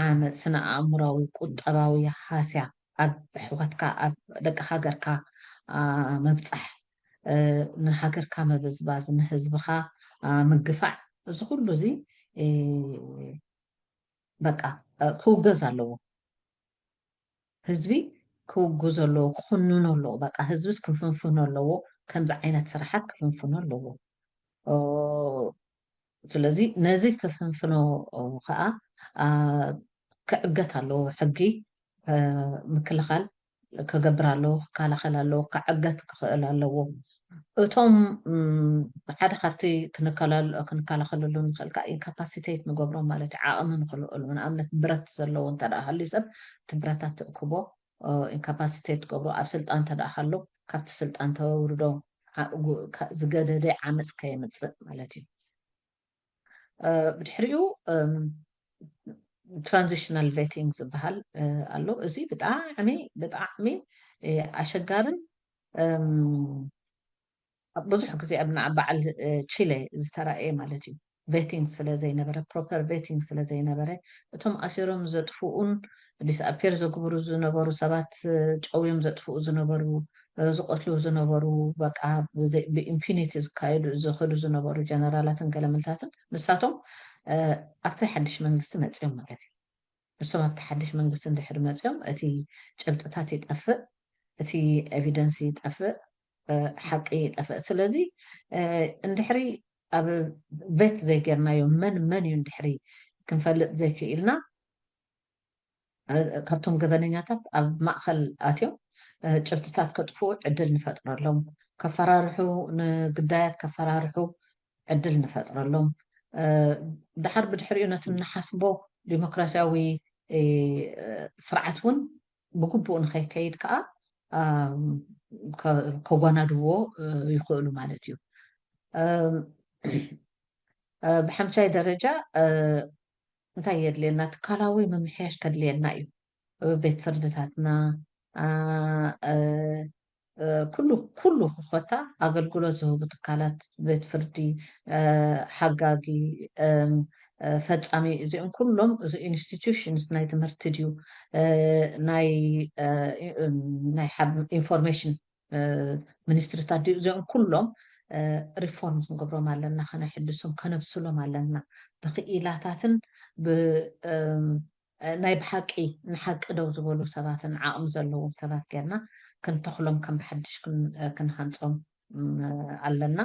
ዓመፅ፣ ስነ ኣእምራዊ፣ ቁጠባዊ ሃስያ፣ ኣብ ኣሕዋትካ፣ ኣብ ደቂ ሃገርካ ምብፃሕ፣ ንሃገርካ ምብዝባዝ፣ ንህዝብካ ምግፋዕ፣ እዚ ኩሉ እዚ በቃ ክውገዝ ኣለዎ። ህዝቢ ክውግዞ ኣለዎ፣ ክኹንኖ ኣለዎ። በቃ ህዝብስ ክፍንፍኖ ኣለዎ፣ ከምዚ ዓይነት ስራሓት ክፍንፍኖ ኣለዎ። ስለዚ ነዚ ክፍንፍኖ ከዓ ክዕገት ኣለዎ። ሕጊ ምክልኻል ክገብር ኣለዎ፣ ክከላኸል ኣለዎ፣ ክዕገት ክኽእል ኣለዎ። እቶም ሓደ ካብቲ ክንከላኸለሉ ንኽእል ከዓ ኢንካፓሲቴት ንገብሮም ማለት እዩ፣ ዓቕሚ ንኽልእሉ። ንኣብነት ብረት ዘለዎ እንተ ደኣ ሃልዩ ሰብ፣ እቲ ብረታት ትእክቦ፣ ኢንካፓሲቴት ትገብሮ፣ ኣብ ስልጣን እንተ ደኣ ሃሎ ካብቲ ስልጣን ተውርዶ፣ ዝገደደ ዓመፅ ከየምፅእ ማለት እዩ። ብድሕሪኡ ትራንዚሽናል ቬቲንግ ዝበሃል ኣሎ። እዚ ብጣዕሚ ብጣዕሚ ኣሸጋርን ብዙሕ ግዜ ኣብ በዓል ቺለ ዝተራእየ ማለት እዩ። ቬቲንግ ስለ ዘይነበረ፣ ፕሮፐር ቬቲንግ ስለ ዘይነበረ፣ እቶም ኣሲሮም ዘጥፍኡን ዲስኣፒር ዘግብሩ ዝነበሩ ሰባት፣ ጨውዮም ዘጥፍኡ ዝነበሩ፣ ዝቐትሉ ዝነበሩ፣ በቃ ብኢምፒኒቲ ዝካየዱ ዝኸዱ ዝነበሩ ጀነራላትን ገለመልታትን፣ ንሳቶም ኣብቲ ሓድሽ መንግስቲ መፅዮም ማለት እዩ። ንሶም ኣብቲ ሓድሽ መንግስቲ እንድሕር መፅዮም፣ እቲ ጭብጥታት ይጠፍእ፣ እቲ ኤቪደንስ ይጠፍእ፣ ሓቂ ይጠፍእ። ስለዚ እንድሕሪ ኣብ ቬት ዘይጌርናዮ፣ መን መን እዩ እንድሕሪ ክንፈልጥ ዘይክኢልና፣ ካብቶም ገበነኛታት ኣብ ማእኸል ኣትዮም ጭብጥታት ከጥፍኡ ዕድል ንፈጥረሎም፣ ከፈራርሑ፣ ንግዳያት ከፈራርሑ ዕድል ንፈጥረሎም። ድሓር ብድሕሪኡ ነቲ ንሓስቦ ዲሞክራሲያዊ ስርዓት እውን ብግቡእ ንኸይከይድ ከዓ ከጓናድዎ ይኽእሉ ማለት እዩ። ብሓምሻይ ደረጃ እንታይ የድልየና? ትካላዊ ምምሕያሽ ከድልየና እዩ። ቤት ፍርድታትና፣ ኩሉ ኩሉ ኮታ ኣገልግሎት ዝህቡ ትካላት፣ ቤት ፍርዲ፣ ሓጋጊ፣ ፈፃሚ፣ እዚኦም ኩሎም፣ እዚ ኢንስቲትዩሽንስ ናይ ትምህርቲ ድዩ፣ ናይ ናይ ኢንፎርሜሽን ሚኒስትሪታት ድዩ፣ እዚኦም ኩሎም ሪፎርም ክንገብሮም ኣለና፣ ከነሕድሶም ከነብስሎም ኣለና። ብክኢላታትን ብ ናይ ብሓቂ ንሓቂ ደው ዝበሉ ሰባትን ዓቕሚ ዘለዎም ሰባት ጌርና ክንተኽሎም፣ ከም ብሓድሽ ክንሃንፆም ኣለና።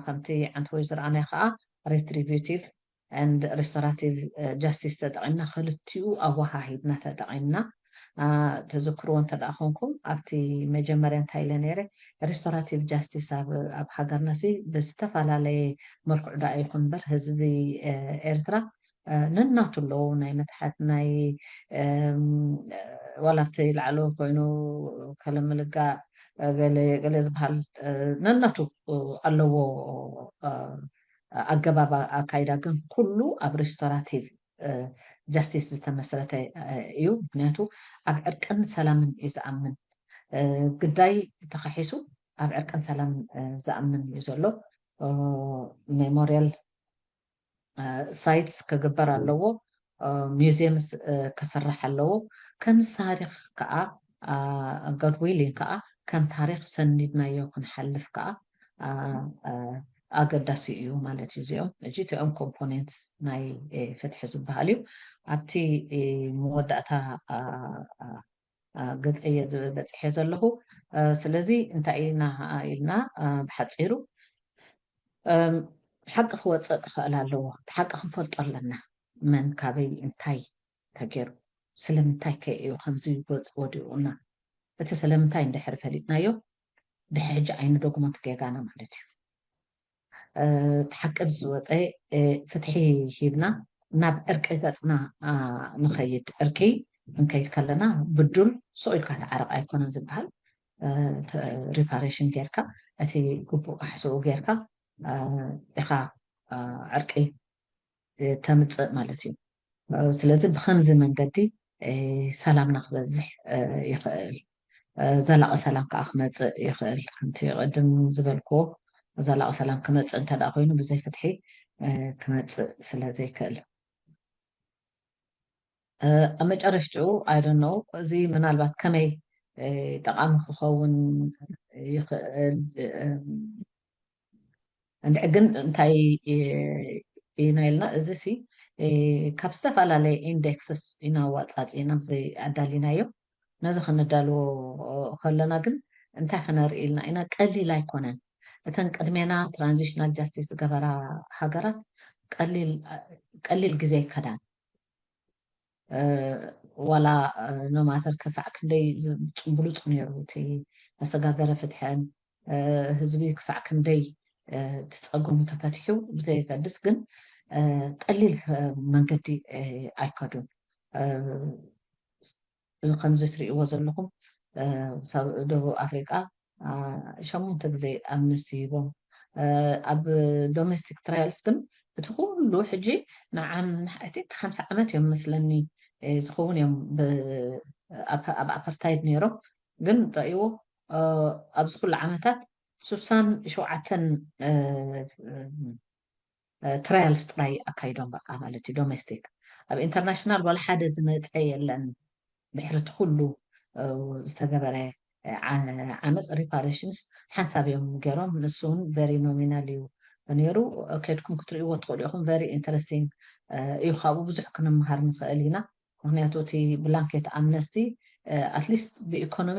ከምቲ ዓንተወይ ዝረኣናዮ ከዓ ሪስትሪቢቲቭ and restorative justice ተጠቒምና፣ ክልቲኡ ኣወሃሂድና ተጠቒምና። ትዝክርዎ እንተ ደኣ ኮንኩም፣ ኣብቲ መጀመርያ እንታይ ኢለ ነይረ? ሪስቶራቲቭ ጃስቲስ ኣብ ሃገርና ሲ ብዝተፈላለየ መልክዑ ደኣ ይኹን እምበር፣ ህዝቢ ኤርትራ ነናቱ ኣለዎ። ናይ መትሓት፣ ናይ ዋላ ኣብቲ ላዕለዎ ኮይኑ ከለምልጋ ገለ ዝበሃል ነናቱ ኣለዎ። ኣገባብ ኣካይዳ ግን ኩሉ ኣብ ሪስቶራቲቭ ጃስቲስ ዝተመስረተ እዩ። ምክንያቱ ኣብ ዕርቅን ሰላምን እዩ ዝኣምን። ግዳይ ተኸሒሱ ኣብ ዕርቅን ሰላምን ዝኣምን እዩ ዘሎ። ሜሞሪያል ሳይትስ ክግበር ኣለዎ። ሚውዚየምስ ክስራሕ ኣለዎ። ከም ታሪኽ ከዓ፣ God willing ከዓ፣ ከም ታሪኽ ሰኒድናዮ ክንሓልፍ ከዓ ኣገዳሲ እዩ ማለት እዩ። እዚኦም እዚኦም ኮምፖነንትስ ናይ ፍትሒ ዝበሃል እዩ። ኣብቲ መወዳእታ ገፀየ በፂሐ ዘለኹ። ስለዚ እንታይ ኢና ኢልና፣ ብሓፂሩ ሓቂ ክወፅእ ክኽእል ኣለዎ። ሓቂ ክንፈልጦ ኣለና። መን፣ ካበይ፣ እንታይ ተገይሩ፣ ስለምንታይ ከ እዩ ከምዚ ወዲቑና? እቲ ስለምንታይ እንድሕር ፈሊጥናዮ፣ ድሕጂ ኣይንደግሞን እቲ ጌጋና ማለት እዩ። እቲ ሓቂ ምስ ዝወፀ ፍትሒ ሂብና ናብ ዕርቂ ገፅና ንኸይድ። ዕርቂ ክንከይድ ከለና ብዱል ስቕ ኢልካ ተዓረቕ ኣይኮነን ዝበሃል። ሪፓሬሽን ጌርካ፣ እቲ ግቡእ ካሕስኡ ጌርካ ኢኻ ዕርቂ ተምፅእ ማለት እዩ። ስለዚ ብኸምዚ መንገዲ ሰላምና ክበዝሕ ይኽእል፣ ዘላቒ ሰላም ከዓ ክመፅእ ይኽእል። ከምቲ ቅድም ዝበልክዎ፣ ዘላቒ ሰላም ክመፅእ እንተ ደኣ ኮይኑ፣ ብዘይ ፍትሒ ክመፅእ ስለ ዘይክእል። ኣብ መጨረሽትኡ፣ I don't know፣ እዚ ምናልባት ከመይ ጠቓሚ ክኸውን ይኽእል፣ እንድዒ ግን እንታይ ኢና ኢልና፣ እዚ ሲ ካብ ዝተፈላለየ ኢንዴክስስ ኢና ኣዋፃፂእና ብዘይ ኣዳሊናዮ። ነዚ ከነዳልዎ ከለና ግን እንታይ ከነርኢ ኢልና ኢና? ቀሊል ኣይኮነን። እተን ቅድሜና ትራንዚሽናል ጃስቲስ ዝገበራ ሃገራት ቀሊል ግዜ ኣይከዳን። ዋላ ኖማተር ክሳዕ ክንደይ ብሉፅ ነይሩ እቲ መሰጋገሪ ፍትሐን፣ ህዝቢ ክሳዕ ክንደይ እቲ ፀገሙ ተፈቲሑ ብዘየገድስ፣ ግን ቀሊል መንገዲ ኣይከዱን። እዚ ከምዚ ትርእይዎ ዘለኹም፣ ደቡብ ኣፍሪቃ ሸሞንተ ግዜ ኣምነስቲ ሂቦም። ኣብ ዶሜስቲክ ትራያልስ ግን እቲ ኩሉ ሕጂ ንዓም ሓቲ ሓምሳ ዓመት እዮም መስለኒ ዝኸውን እዮም ኣብ ኣፓርታይድ ነይሮም። ግን ረእይዎ ኣብዚ ኩሉ ዓመታት ሱሳን ሸውዓተን ትራያልስ ጥራይ ኣካይዶም በቃ ማለት እዩ። ዶሜስቲክ ኣብ ኢንተርናሽናል ዋላ ሓደ ዝመፀ የለን። ድሕሪ እቲ ኩሉ ዝተገበረ ዓመፅ ሪፓሬሽንስ ሓንሳብ እዮም ገይሮም። ንሱ እውን ቨሪ ኖሚናል እዩ ነይሩ። ከድኩም ክትርእይዎ ትኽእሉ ኢኹም። ቨሪ ኢንተረስቲንግ እዩ። ካብኡ ብዙሕ ክንምሃር ንኽእል ኢና። ምክንያቱ እቲ ብላንኬት ኣምነስቲ ኣትሊስት ብኢኮኖሚ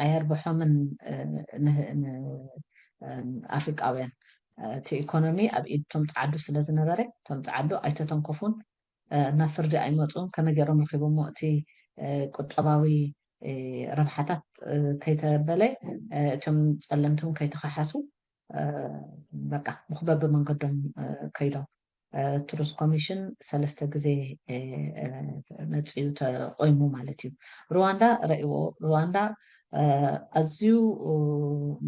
ኣየርብሖምን ኣፍሪቃውያን እቲ ኢኮኖሚ ኣብ ኢድ ቶም ፀዓዱ ስለ ዝነበረ ቶም ፀዓዱ ኣይተተንኮፉን። ናብ ፍርዲ ኣይመፁን። ከመይ ገይሮም ረኪቦሞ እቲ ቁጠባዊ ረብሓታት ከይተበለ እቶም ፀለምቲ እውን ከይተኸሓሱ በቃ ብክበቢ መንገዶም ከይዶም። ትሩስ ኮሚሽን ሰለስተ ግዜ መፅኡ ተቆይሙ ማለት እዩ። ሩዋንዳ ረእዎ። ሩዋንዳ ኣዝዩ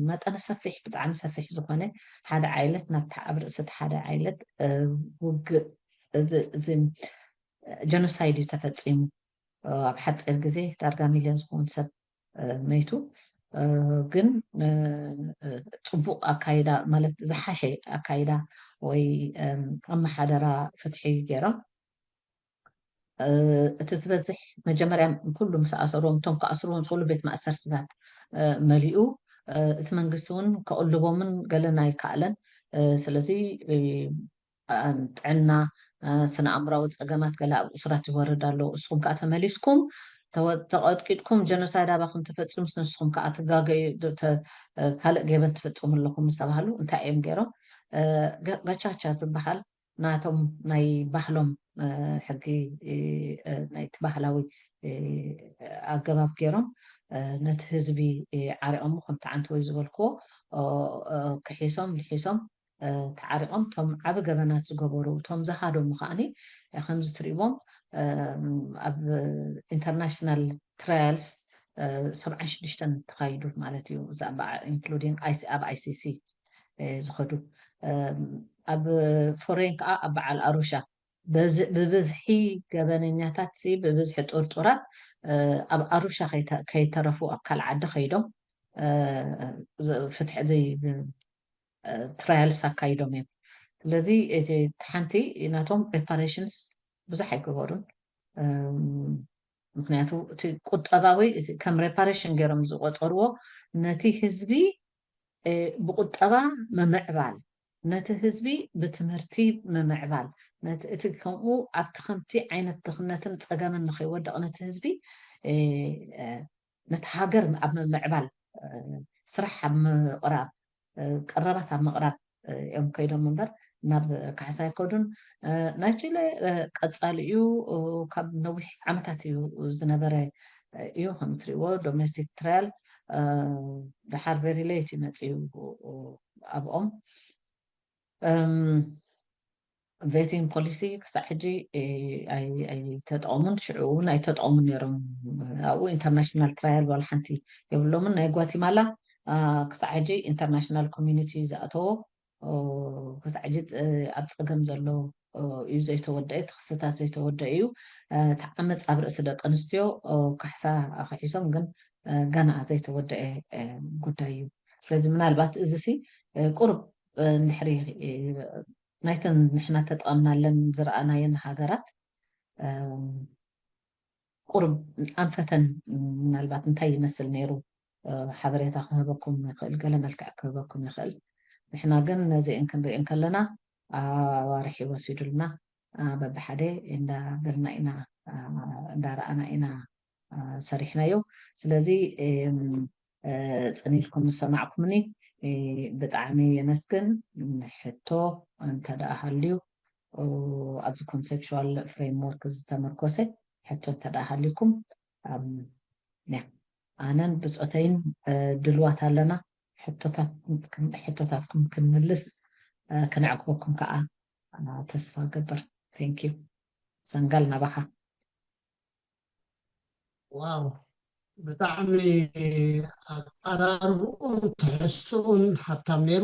መጠነ ሰፊሕ ብጣዕሚ ሰፊሕ ዝኾነ ሓደ ዓይነት ናብቲ ኣብ ርእሲ እቲ ሓደ ዓይነት ውግእ ጀኖሳይድ እዩ ተፈፂሙ። ኣብ ሓፂር ግዜ ዳርጋ ሚልዮን ዝኸውን ሰብ መይቱ። ግን ፅቡቕ ኣካይዳ ማለት ዝሓሸ ኣካይዳ ወይ ኣመሓደራ ፍትሒ ገይሮም። እቲ ዝበዝሕ መጀመርያ ኩሉ ምስ ኣሰርዎም እቶም ክኣስርዎም ዝኽእሉ ቤት ማእሰርትታት መሊኡ። እቲ መንግስቲ እውን ከቕልቦምን ገለን ኣይከኣለን። ስለዚ ጥዕና፣ ስነ ኣእምራዊ ፀገማት ገለ ኣብ እሱራት ይወርድ ኣሎ። እስኹም ከዓ ተመሊስኩም ተቐጥቂጥኩም ጀኖሳይድ ኣባኹም ተፈፂሙስ ንስኹም ከዓ ትጋገዩ ካልእ ገበን ትፍፅሙ ኣለኹም ምስ ተባሃሉ እንታይ እዮም ገይሮም? ጋቻቻ ዝበሃል ናቶም ናይ ባህሎም ሕጊ ናይቲ ባህላዊ ኣገባብ ገይሮም ነቲ ህዝቢ ዓሪቖሞ ከምቲ ዓንተወይ ዝበልክዎ ክሒሶም ልሒሶም ተዓሪቖም እቶም ዓቢ ገበናት ዝገበሩ እቶም ዝሃደሙ ከዓኒ ከምዚ ትሪእዎም ኣብ ኢንተርናሽናል ትራያልስ ሰብዓን ሽዱሽተን ተኻይዱ ማለት እዩ። ኢንክሉዲንግ ኣብ ኣይሲሲ ዝኸዱ ኣብ ፎሬን ከዓ ኣብ በዓል ኣሩሻ ብብዝሒ ገበነኛታት ብብዝሒ ጥርጡራት ኣብ ኣሩሻ ከይተረፉ ኣብ ካልእ ዓዲ ከይዶም ፍትሒ ትራያልስ ኣካይዶም እዮም። ስለዚ እቲ ሓንቲ ናቶም ሪፓሬሽንስ ብዙሕ ኣይገበሩን። ምክንያቱ እቲ ቁጠባዊ ከም ሬፓሬሽን ገይሮም ዝቆፀርዎ ነቲ ህዝቢ ብቁጠባ ምምዕባል፣ ነቲ ህዝቢ ብትምህርቲ ምምዕባል፣ እቲ ከምኡ ኣብቲ ከምቲ ዓይነት ድኽነትን ፀገምን ንከይወድቕ ነቲ ህዝቢ ነቲ ሃገር ኣብ ምምዕባል ስራሕ ኣብ ምቕራብ ቀረባት ኣብ ምቕራብ እዮም ከይዶም እምበር ናብ ካሕሳ ኣይከዱን። ናይ ቺለ ቀፃሊ እዩ። ካብ ነዊሕ ዓመታት እዩ ዝነበረ እዩ ከም ትሪእዎ ዶሜስቲክ ትራያል ድሓር ቨሪ ሌት እዩ መፅኡ ኣብኦም። ቬቲንግ ፖሊሲ ክሳዕ ሕጂ ኣይተጠቐሙን ሽዑ እውን ኣይተጠቐሙን ነይሮም። ኣብኡ ኢንተርናሽናል ትራያል ዋላ ሓንቲ የብሎምን። ናይ ጓቲማላ ክሳዕ ሕጂ ኢንተርናሽናል ኮሚኒቲ ዝኣተዎ ክሳዕ ሕጂ ኣብ ፀገም ዘሎ እዩ ዘይተወደአ። እቲ ክስታት ዘይተወደአ እዩ። እቲ ዓመፅ ኣብ ርእሲ ደቂ ኣንስትዮ ካሕሳ ክሒሶም ግን ገና ዘይተወደአ ጉዳይ እዩ። ስለዚ ምናልባት እዚ ሲ ቁሩብ እንድሕሪ ናይተን ንሕና ተጠቐምናለን ዝረኣናየን ሃገራት ቁሩብ ኣንፈተን ምናልባት እንታይ ይመስል ነይሩ ሓበሬታ ክህበኩም ይኽእል፣ ገለ መልክዕ ክህበኩም ይኽእል። ንሕና ግን ነዚአን ክንርኢ እንከለና ኣዋርሕ ይወሲዱልና። በብሓደ እንዳበልና ኢና እንዳረኣና ኢና ሰሪሕናዮ። ስለዚ ፅን ኢልኩም ዝሰማዕኩምኒ ብጣዕሚ የመስግን። ሕቶ እንተ ደኣ ሃልዩ ኣብዚ ኮንሴፕሽዋል ፍሬምወርክ ዝተመርኮሰ ሕቶ እንተ ደኣ ሃልዩኩም ኣነን ብፆተይን ድልዋት ኣለና። ሕቶታትኩም ክንምልስ ክነዕግበኩም ከዓ ተስፋ ገብር። ቴንኪዩ። ሰንጋል ናባኻ። ዋው ብጣዕሚ ኣቀራርብኡን ትሕዝትኡን ሃብታም ነይሩ።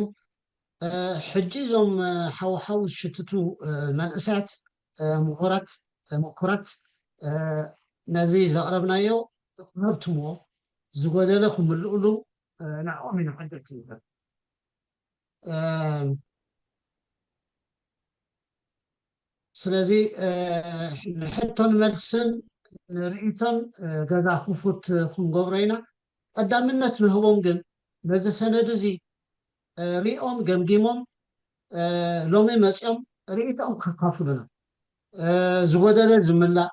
ሕጂ እዞም ሓውሓው ዝሽትቱ መንእሰያት፣ ምሁራት፣ ምኩራት፣ ነዚ ዘቕረብናዮ ክህብትምዎ፣ ዝጎደለ ክምልእሉ ንዕኦም ኢና ሓደግቲ ንብል። ስለዚ ንሕቶን መልስን ንርእይቶን ገዛ ክፉት ክንገብሮ ኢና። ቀዳምነት ንህቦም፣ ግን ነዚ ሰነድ እዚ ሪኦም ገምጊሞም ሎሚ መፂኦም ርእይቶኦም ከካፍሉና፣ ዝጎደለ ዝምላእ፣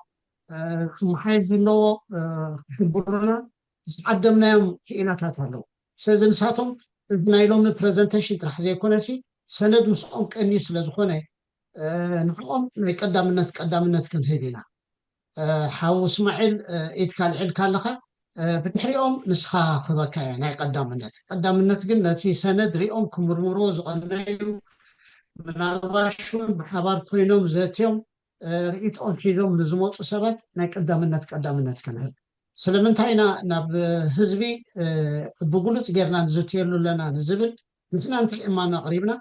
ክመሓየሽ ዘለዎ ክሕብሩና ዝዓደምናዮም ክኢላታት ኣለዉ። ስለዚ ንሳቶም እዚ ናይ ሎሚ ፕረዘንቴሽን ጥራሕ ዘይኮነሲ ሰነድ ምስኦም ቀንዩ ስለ ዝኾነ ንዕኦም ናይ ቀዳምነት ቀዳምነት ክንህብ ኢና። ሓው እስማዒል ኢድካ ኣልዒልካ ኣለኻ። ብድሕሪኦም ንስኻ ክህበካ እየ ናይ ቀዳምነት። ቀዳምነት ግን ነቲ ሰነድ ሪኦም ክምርምርዎ ዝቐነዩ፣ ምናልባሽ እውን ብሓባር ኮይኖም ዘትዮም ርእይቶኦም ሒዞም ንዝመፁ ሰባት ናይ ቀዳምነት ቀዳምነት ክንህብ። ስለምንታይ ኢና ናብ ህዝቢ ብግሉፅ ጌርና ንዝትየሉ ኣለና ንዝብል ንሕና እንታይ እማመ ኣቕሪብና?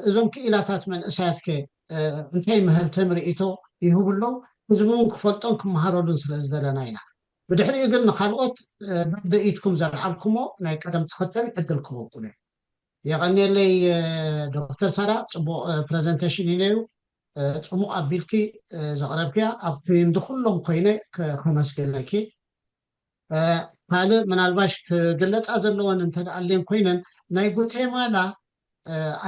እዞም ክኢላታት መንእሰያትከ እንታይ መህብተም ርእይቶ ይህቡ ኣለዉ? ህዝቢ እውን ክፈልጦን ክመሃረሉን ስለ ዝደለና ኢና። ብድሕሪኡ ግን ንካልኦት በብኢድኩም ዘልዓልኩሞ ናይ ቀደም ተኸተል ዕድል ክህበኩም እየ። የቐንየለይ ዶክተር ሳራ፣ ፅቡቕ ፕረዘንቴሽን እዩ ነይሩ። ፅሙቕ ኣቢልኪ ዘቕረብክያ፣ ኣብ ክንዲ ኩሎም ኮይነ ከመስግነኪ። ካልእ ምናልባሽ ክግለፃ ዘለወን እንተደኣለን ኮይነን፣ ናይ ጉቴማላ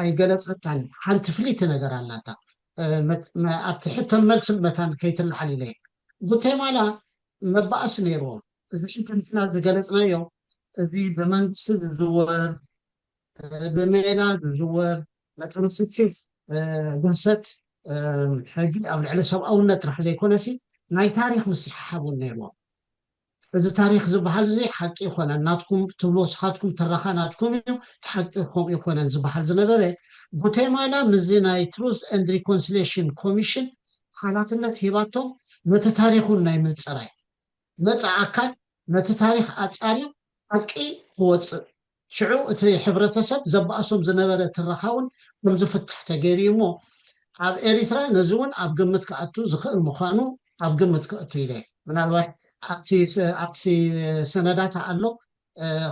ኣይገለፀታን። ሓንቲ ፍልይቲ ነገር ኣላታ። ኣብቲ ሕቶን መልስን መታን ከይትለዓል ኢለ። ጉቴማላ መባእሲ ነይርዎም። እዚ ሕጂ ንሕና ዝገለፅናዮ፣ እዚ ብመንግስቲ ዝዝወር፣ ብሜላ ዝዝወር መጠነ ሰፊሕ ግህሰት ሕጊ ኣብ ልዕሊ ሰብኣውነት ጥራሕ ዘይኮነሲ ናይ ታሪኽ ምስሕሓብ እውን ነይርዎም። እዚ ታሪኽ ዝበሃል እዚ ሓቂ ይኮነን፣ ናትኩም ትብሎ ስኻትኩም ትረኻ ናትኩም እዩ፣ እቲ ሓቂ ከምኡ ይኮነን ዝበሃል ዝነበረ፣ ጉቴማላ ምስዚ ናይ ትሩዝ ኤንድ ሪኮንሲሌሽን ኮሚሽን ሓላፍነት ሂባቶም ነቲ ታሪኹን ናይ ምፅራይ መፃ ኣካል ነቲ ታሪኽ ኣፃርዩ ሓቂ ክወፅእ፣ ሽዑ እቲ ሕብረተሰብ ዘባእሶም ዝነበረ ትረኻ እውን ከም ዝፍታሕ ተገይሩ እዩ እሞ፣ ኣብ ኤሪትራ ነዚ እውን ኣብ ግምት ክኣቱ ዝኽእል ምዃኑ ኣብ ግምት ክእቱ ኢለ። ምናልባት ኣብቲ ስ- ኣብቲ ሰነዳት ኣሎ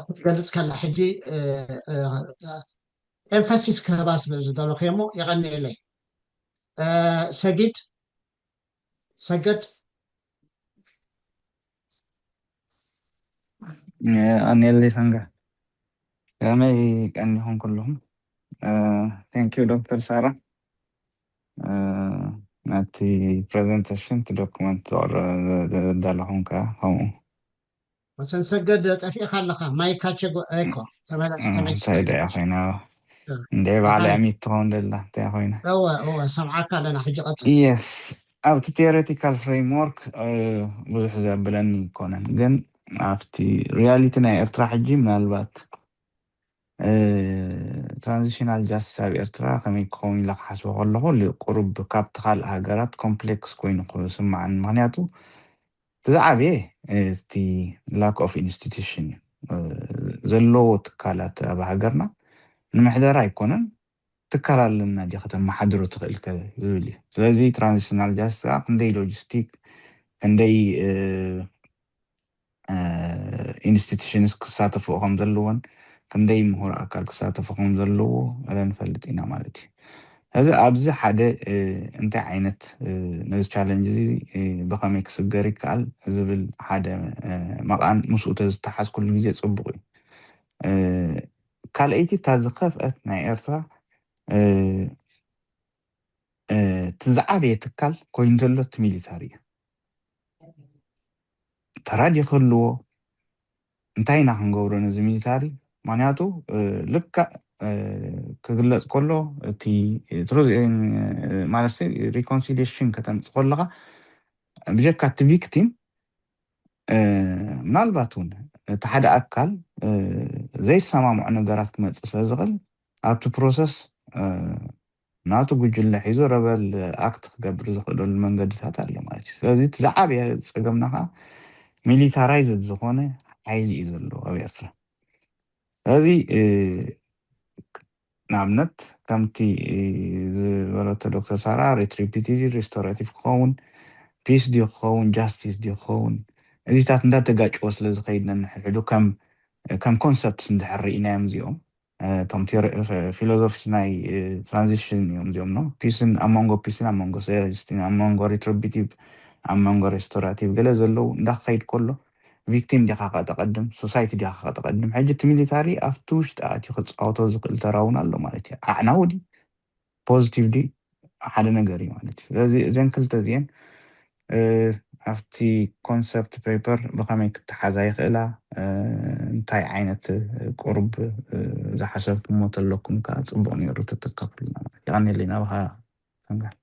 ክትገልፅ ከላ ሕጂ ኤምፋሲስ ክህባ ስለ ዝደለኹ እሞ የቐንየለይ። ሰጊድ ሰገድ ኣንየለይ ሰንጋ ከመይ ቀኒኹም ኩልኹም? Thank you ዶክተር ሳራ፣ ነቲ ፕረዘንቴሽን፣ እቲ ዶክመንት ዘዳለኹም ከኣ ከምኡ። መሰን ሰገድ ጠፊእካ ኣለኻ። ማይካ ቸጎ እኮ ተመላስ ተመልስ እንታይ ደኣ ኮይና? እንደ ባዕላ ሚት ትኸውን ደላ እንታይ ኮይና? እወ እወ፣ ሰምዓካ ኣለና። ሕጂ ቀጽል። የስ፣ ኣብቲ ቴዎሬቲካል ፍሬምወርክ ብዙሕ ዘብለኒ ይኮነን፣ ግን ኣብቲ ሪያሊቲ ናይ ኤርትራ ሕጂ ምናልባት ትራንዚሽናል ጃስቲስ ኣብ ኤርትራ ከመይ ክኸውን ኢለ ክሓስቦ ከለኹ፣ ቁሩብ ካብቲ ካልእ ሃገራት ኮምፕሌክስ ኮይኑ ክስምዓኒ። ምክንያቱ እቲ ዝዓበየ እቲ ላክ ኦፍ ኢንስቲቱሽን እዩ። ዘለዎ ትካላት ኣብ ሃገርና ንምሕደራ ኣይኮነን፣ ትካል ኣለና ድዩ ከተመሓድሮ ትኽእል ከ ዝብል እዩ። ስለዚ ትራንዚሽናል ጃስቲስ ከዓ ክንደይ ሎጂስቲክ፣ ክንደይ ኢንስቲቱሽንስ ክሳተፍኦ ከም ዘለዎን ክንደይ ምሁር ኣካል ክሳተፎ ከም ዘለዎ ንፈልጥ ኢና ማለት እዩ። እዚ ኣብዚ ሓደ እንታይ ዓይነት ነዚ ቻለንጅ እዚ ብኸመይ ክስገር ይከኣል ዝብል ሓደ መቓን ምስኡ ተዝተሓዝ ኩሉ ግዜ ጽቡቕ እዩ። ካልኣይቲ እታ ዝኸፍአት ናይ ኤርትራ እቲ ዝዓበየ ትካል ኮይኑ ዘሎ እቲ ሚሊታሪ እዩ። ተራ ድዩ ክህልዎ? እንታይ ኢና ክንገብሮ ነዚ ሚሊታሪ? ምክንያቱ ልክዕ ክግለፅ ከሎ እቲ ማለት ሪኮንሲሊሽን ከተምፅእ ከለካ ብጀካ እቲ ቪክቲም ምናልባት እውን እቲ ሓደ ኣካል ዘይሰማምዖ ነገራት ክመፅእ ስለ ዝኽእል ኣብቲ ፕሮሰስ ናቱ ጉጅለ ሒዙ ረበል ኣክት ክገብር ዝኽእለሉ መንገድታት ኣሎ ማለት እዩ። ስለዚ እቲ ዝዓበየ ፀገምና ከዓ ሚሊታራይዝድ ዝኾነ ሓይሊ እዩ ዘሎ ኣብ ኤርትራ። ስለዚ ንኣብነት ከምቲ ዝበለቶ ዶክተር ሳራ retributive restorative ክኸውን፣ peace ድዩ ክኸውን፣ justice ድዩ ክኸውን፣ እዚታት እንዳተጋጭዎ ስለ ዝኸይድ ነንሕድሕዱ ከም ከም concepts እንድሕር ርኢናዮም እዚኦም እቶም philosophies ናይ transition እዮም እዚኦም ነው። Peace ን ኣብ መንጎ peace ን ኣብ መንጎ justice ን ኣብ መንጎ retributive ኣብ መንጎ restorative ገለ ዘለዉ እንዳክኸይድ ከሎ victim ዲኻ ከተቐድም፣ society ዲኻ ከተቐድም። ሕጂ እቲ ሚሊታሪ ኣብቲ ውሽጢ ኣትዩ ክፃወቶ ዝኽእል ተራ እውን ኣሎ ማለት እዩ። ኣዕናዊ ድዩ positive ድዩ ሓደ ነገር እዩ ማለት እዩ። ስለዚ እዘን ክልተ እዚአን ኣብቲ concept paper ብኸመይ ክተሓዛ ይኽእላ፣ እንታይ ዓይነት ቁሩብ ዝሓሰብኩሞ ተለኩም ከዓ ፅቡቕ ነይሩ ተተካፍሉና ማለት እዩ። የቐንየለይ ናባኻ ሰምጋር።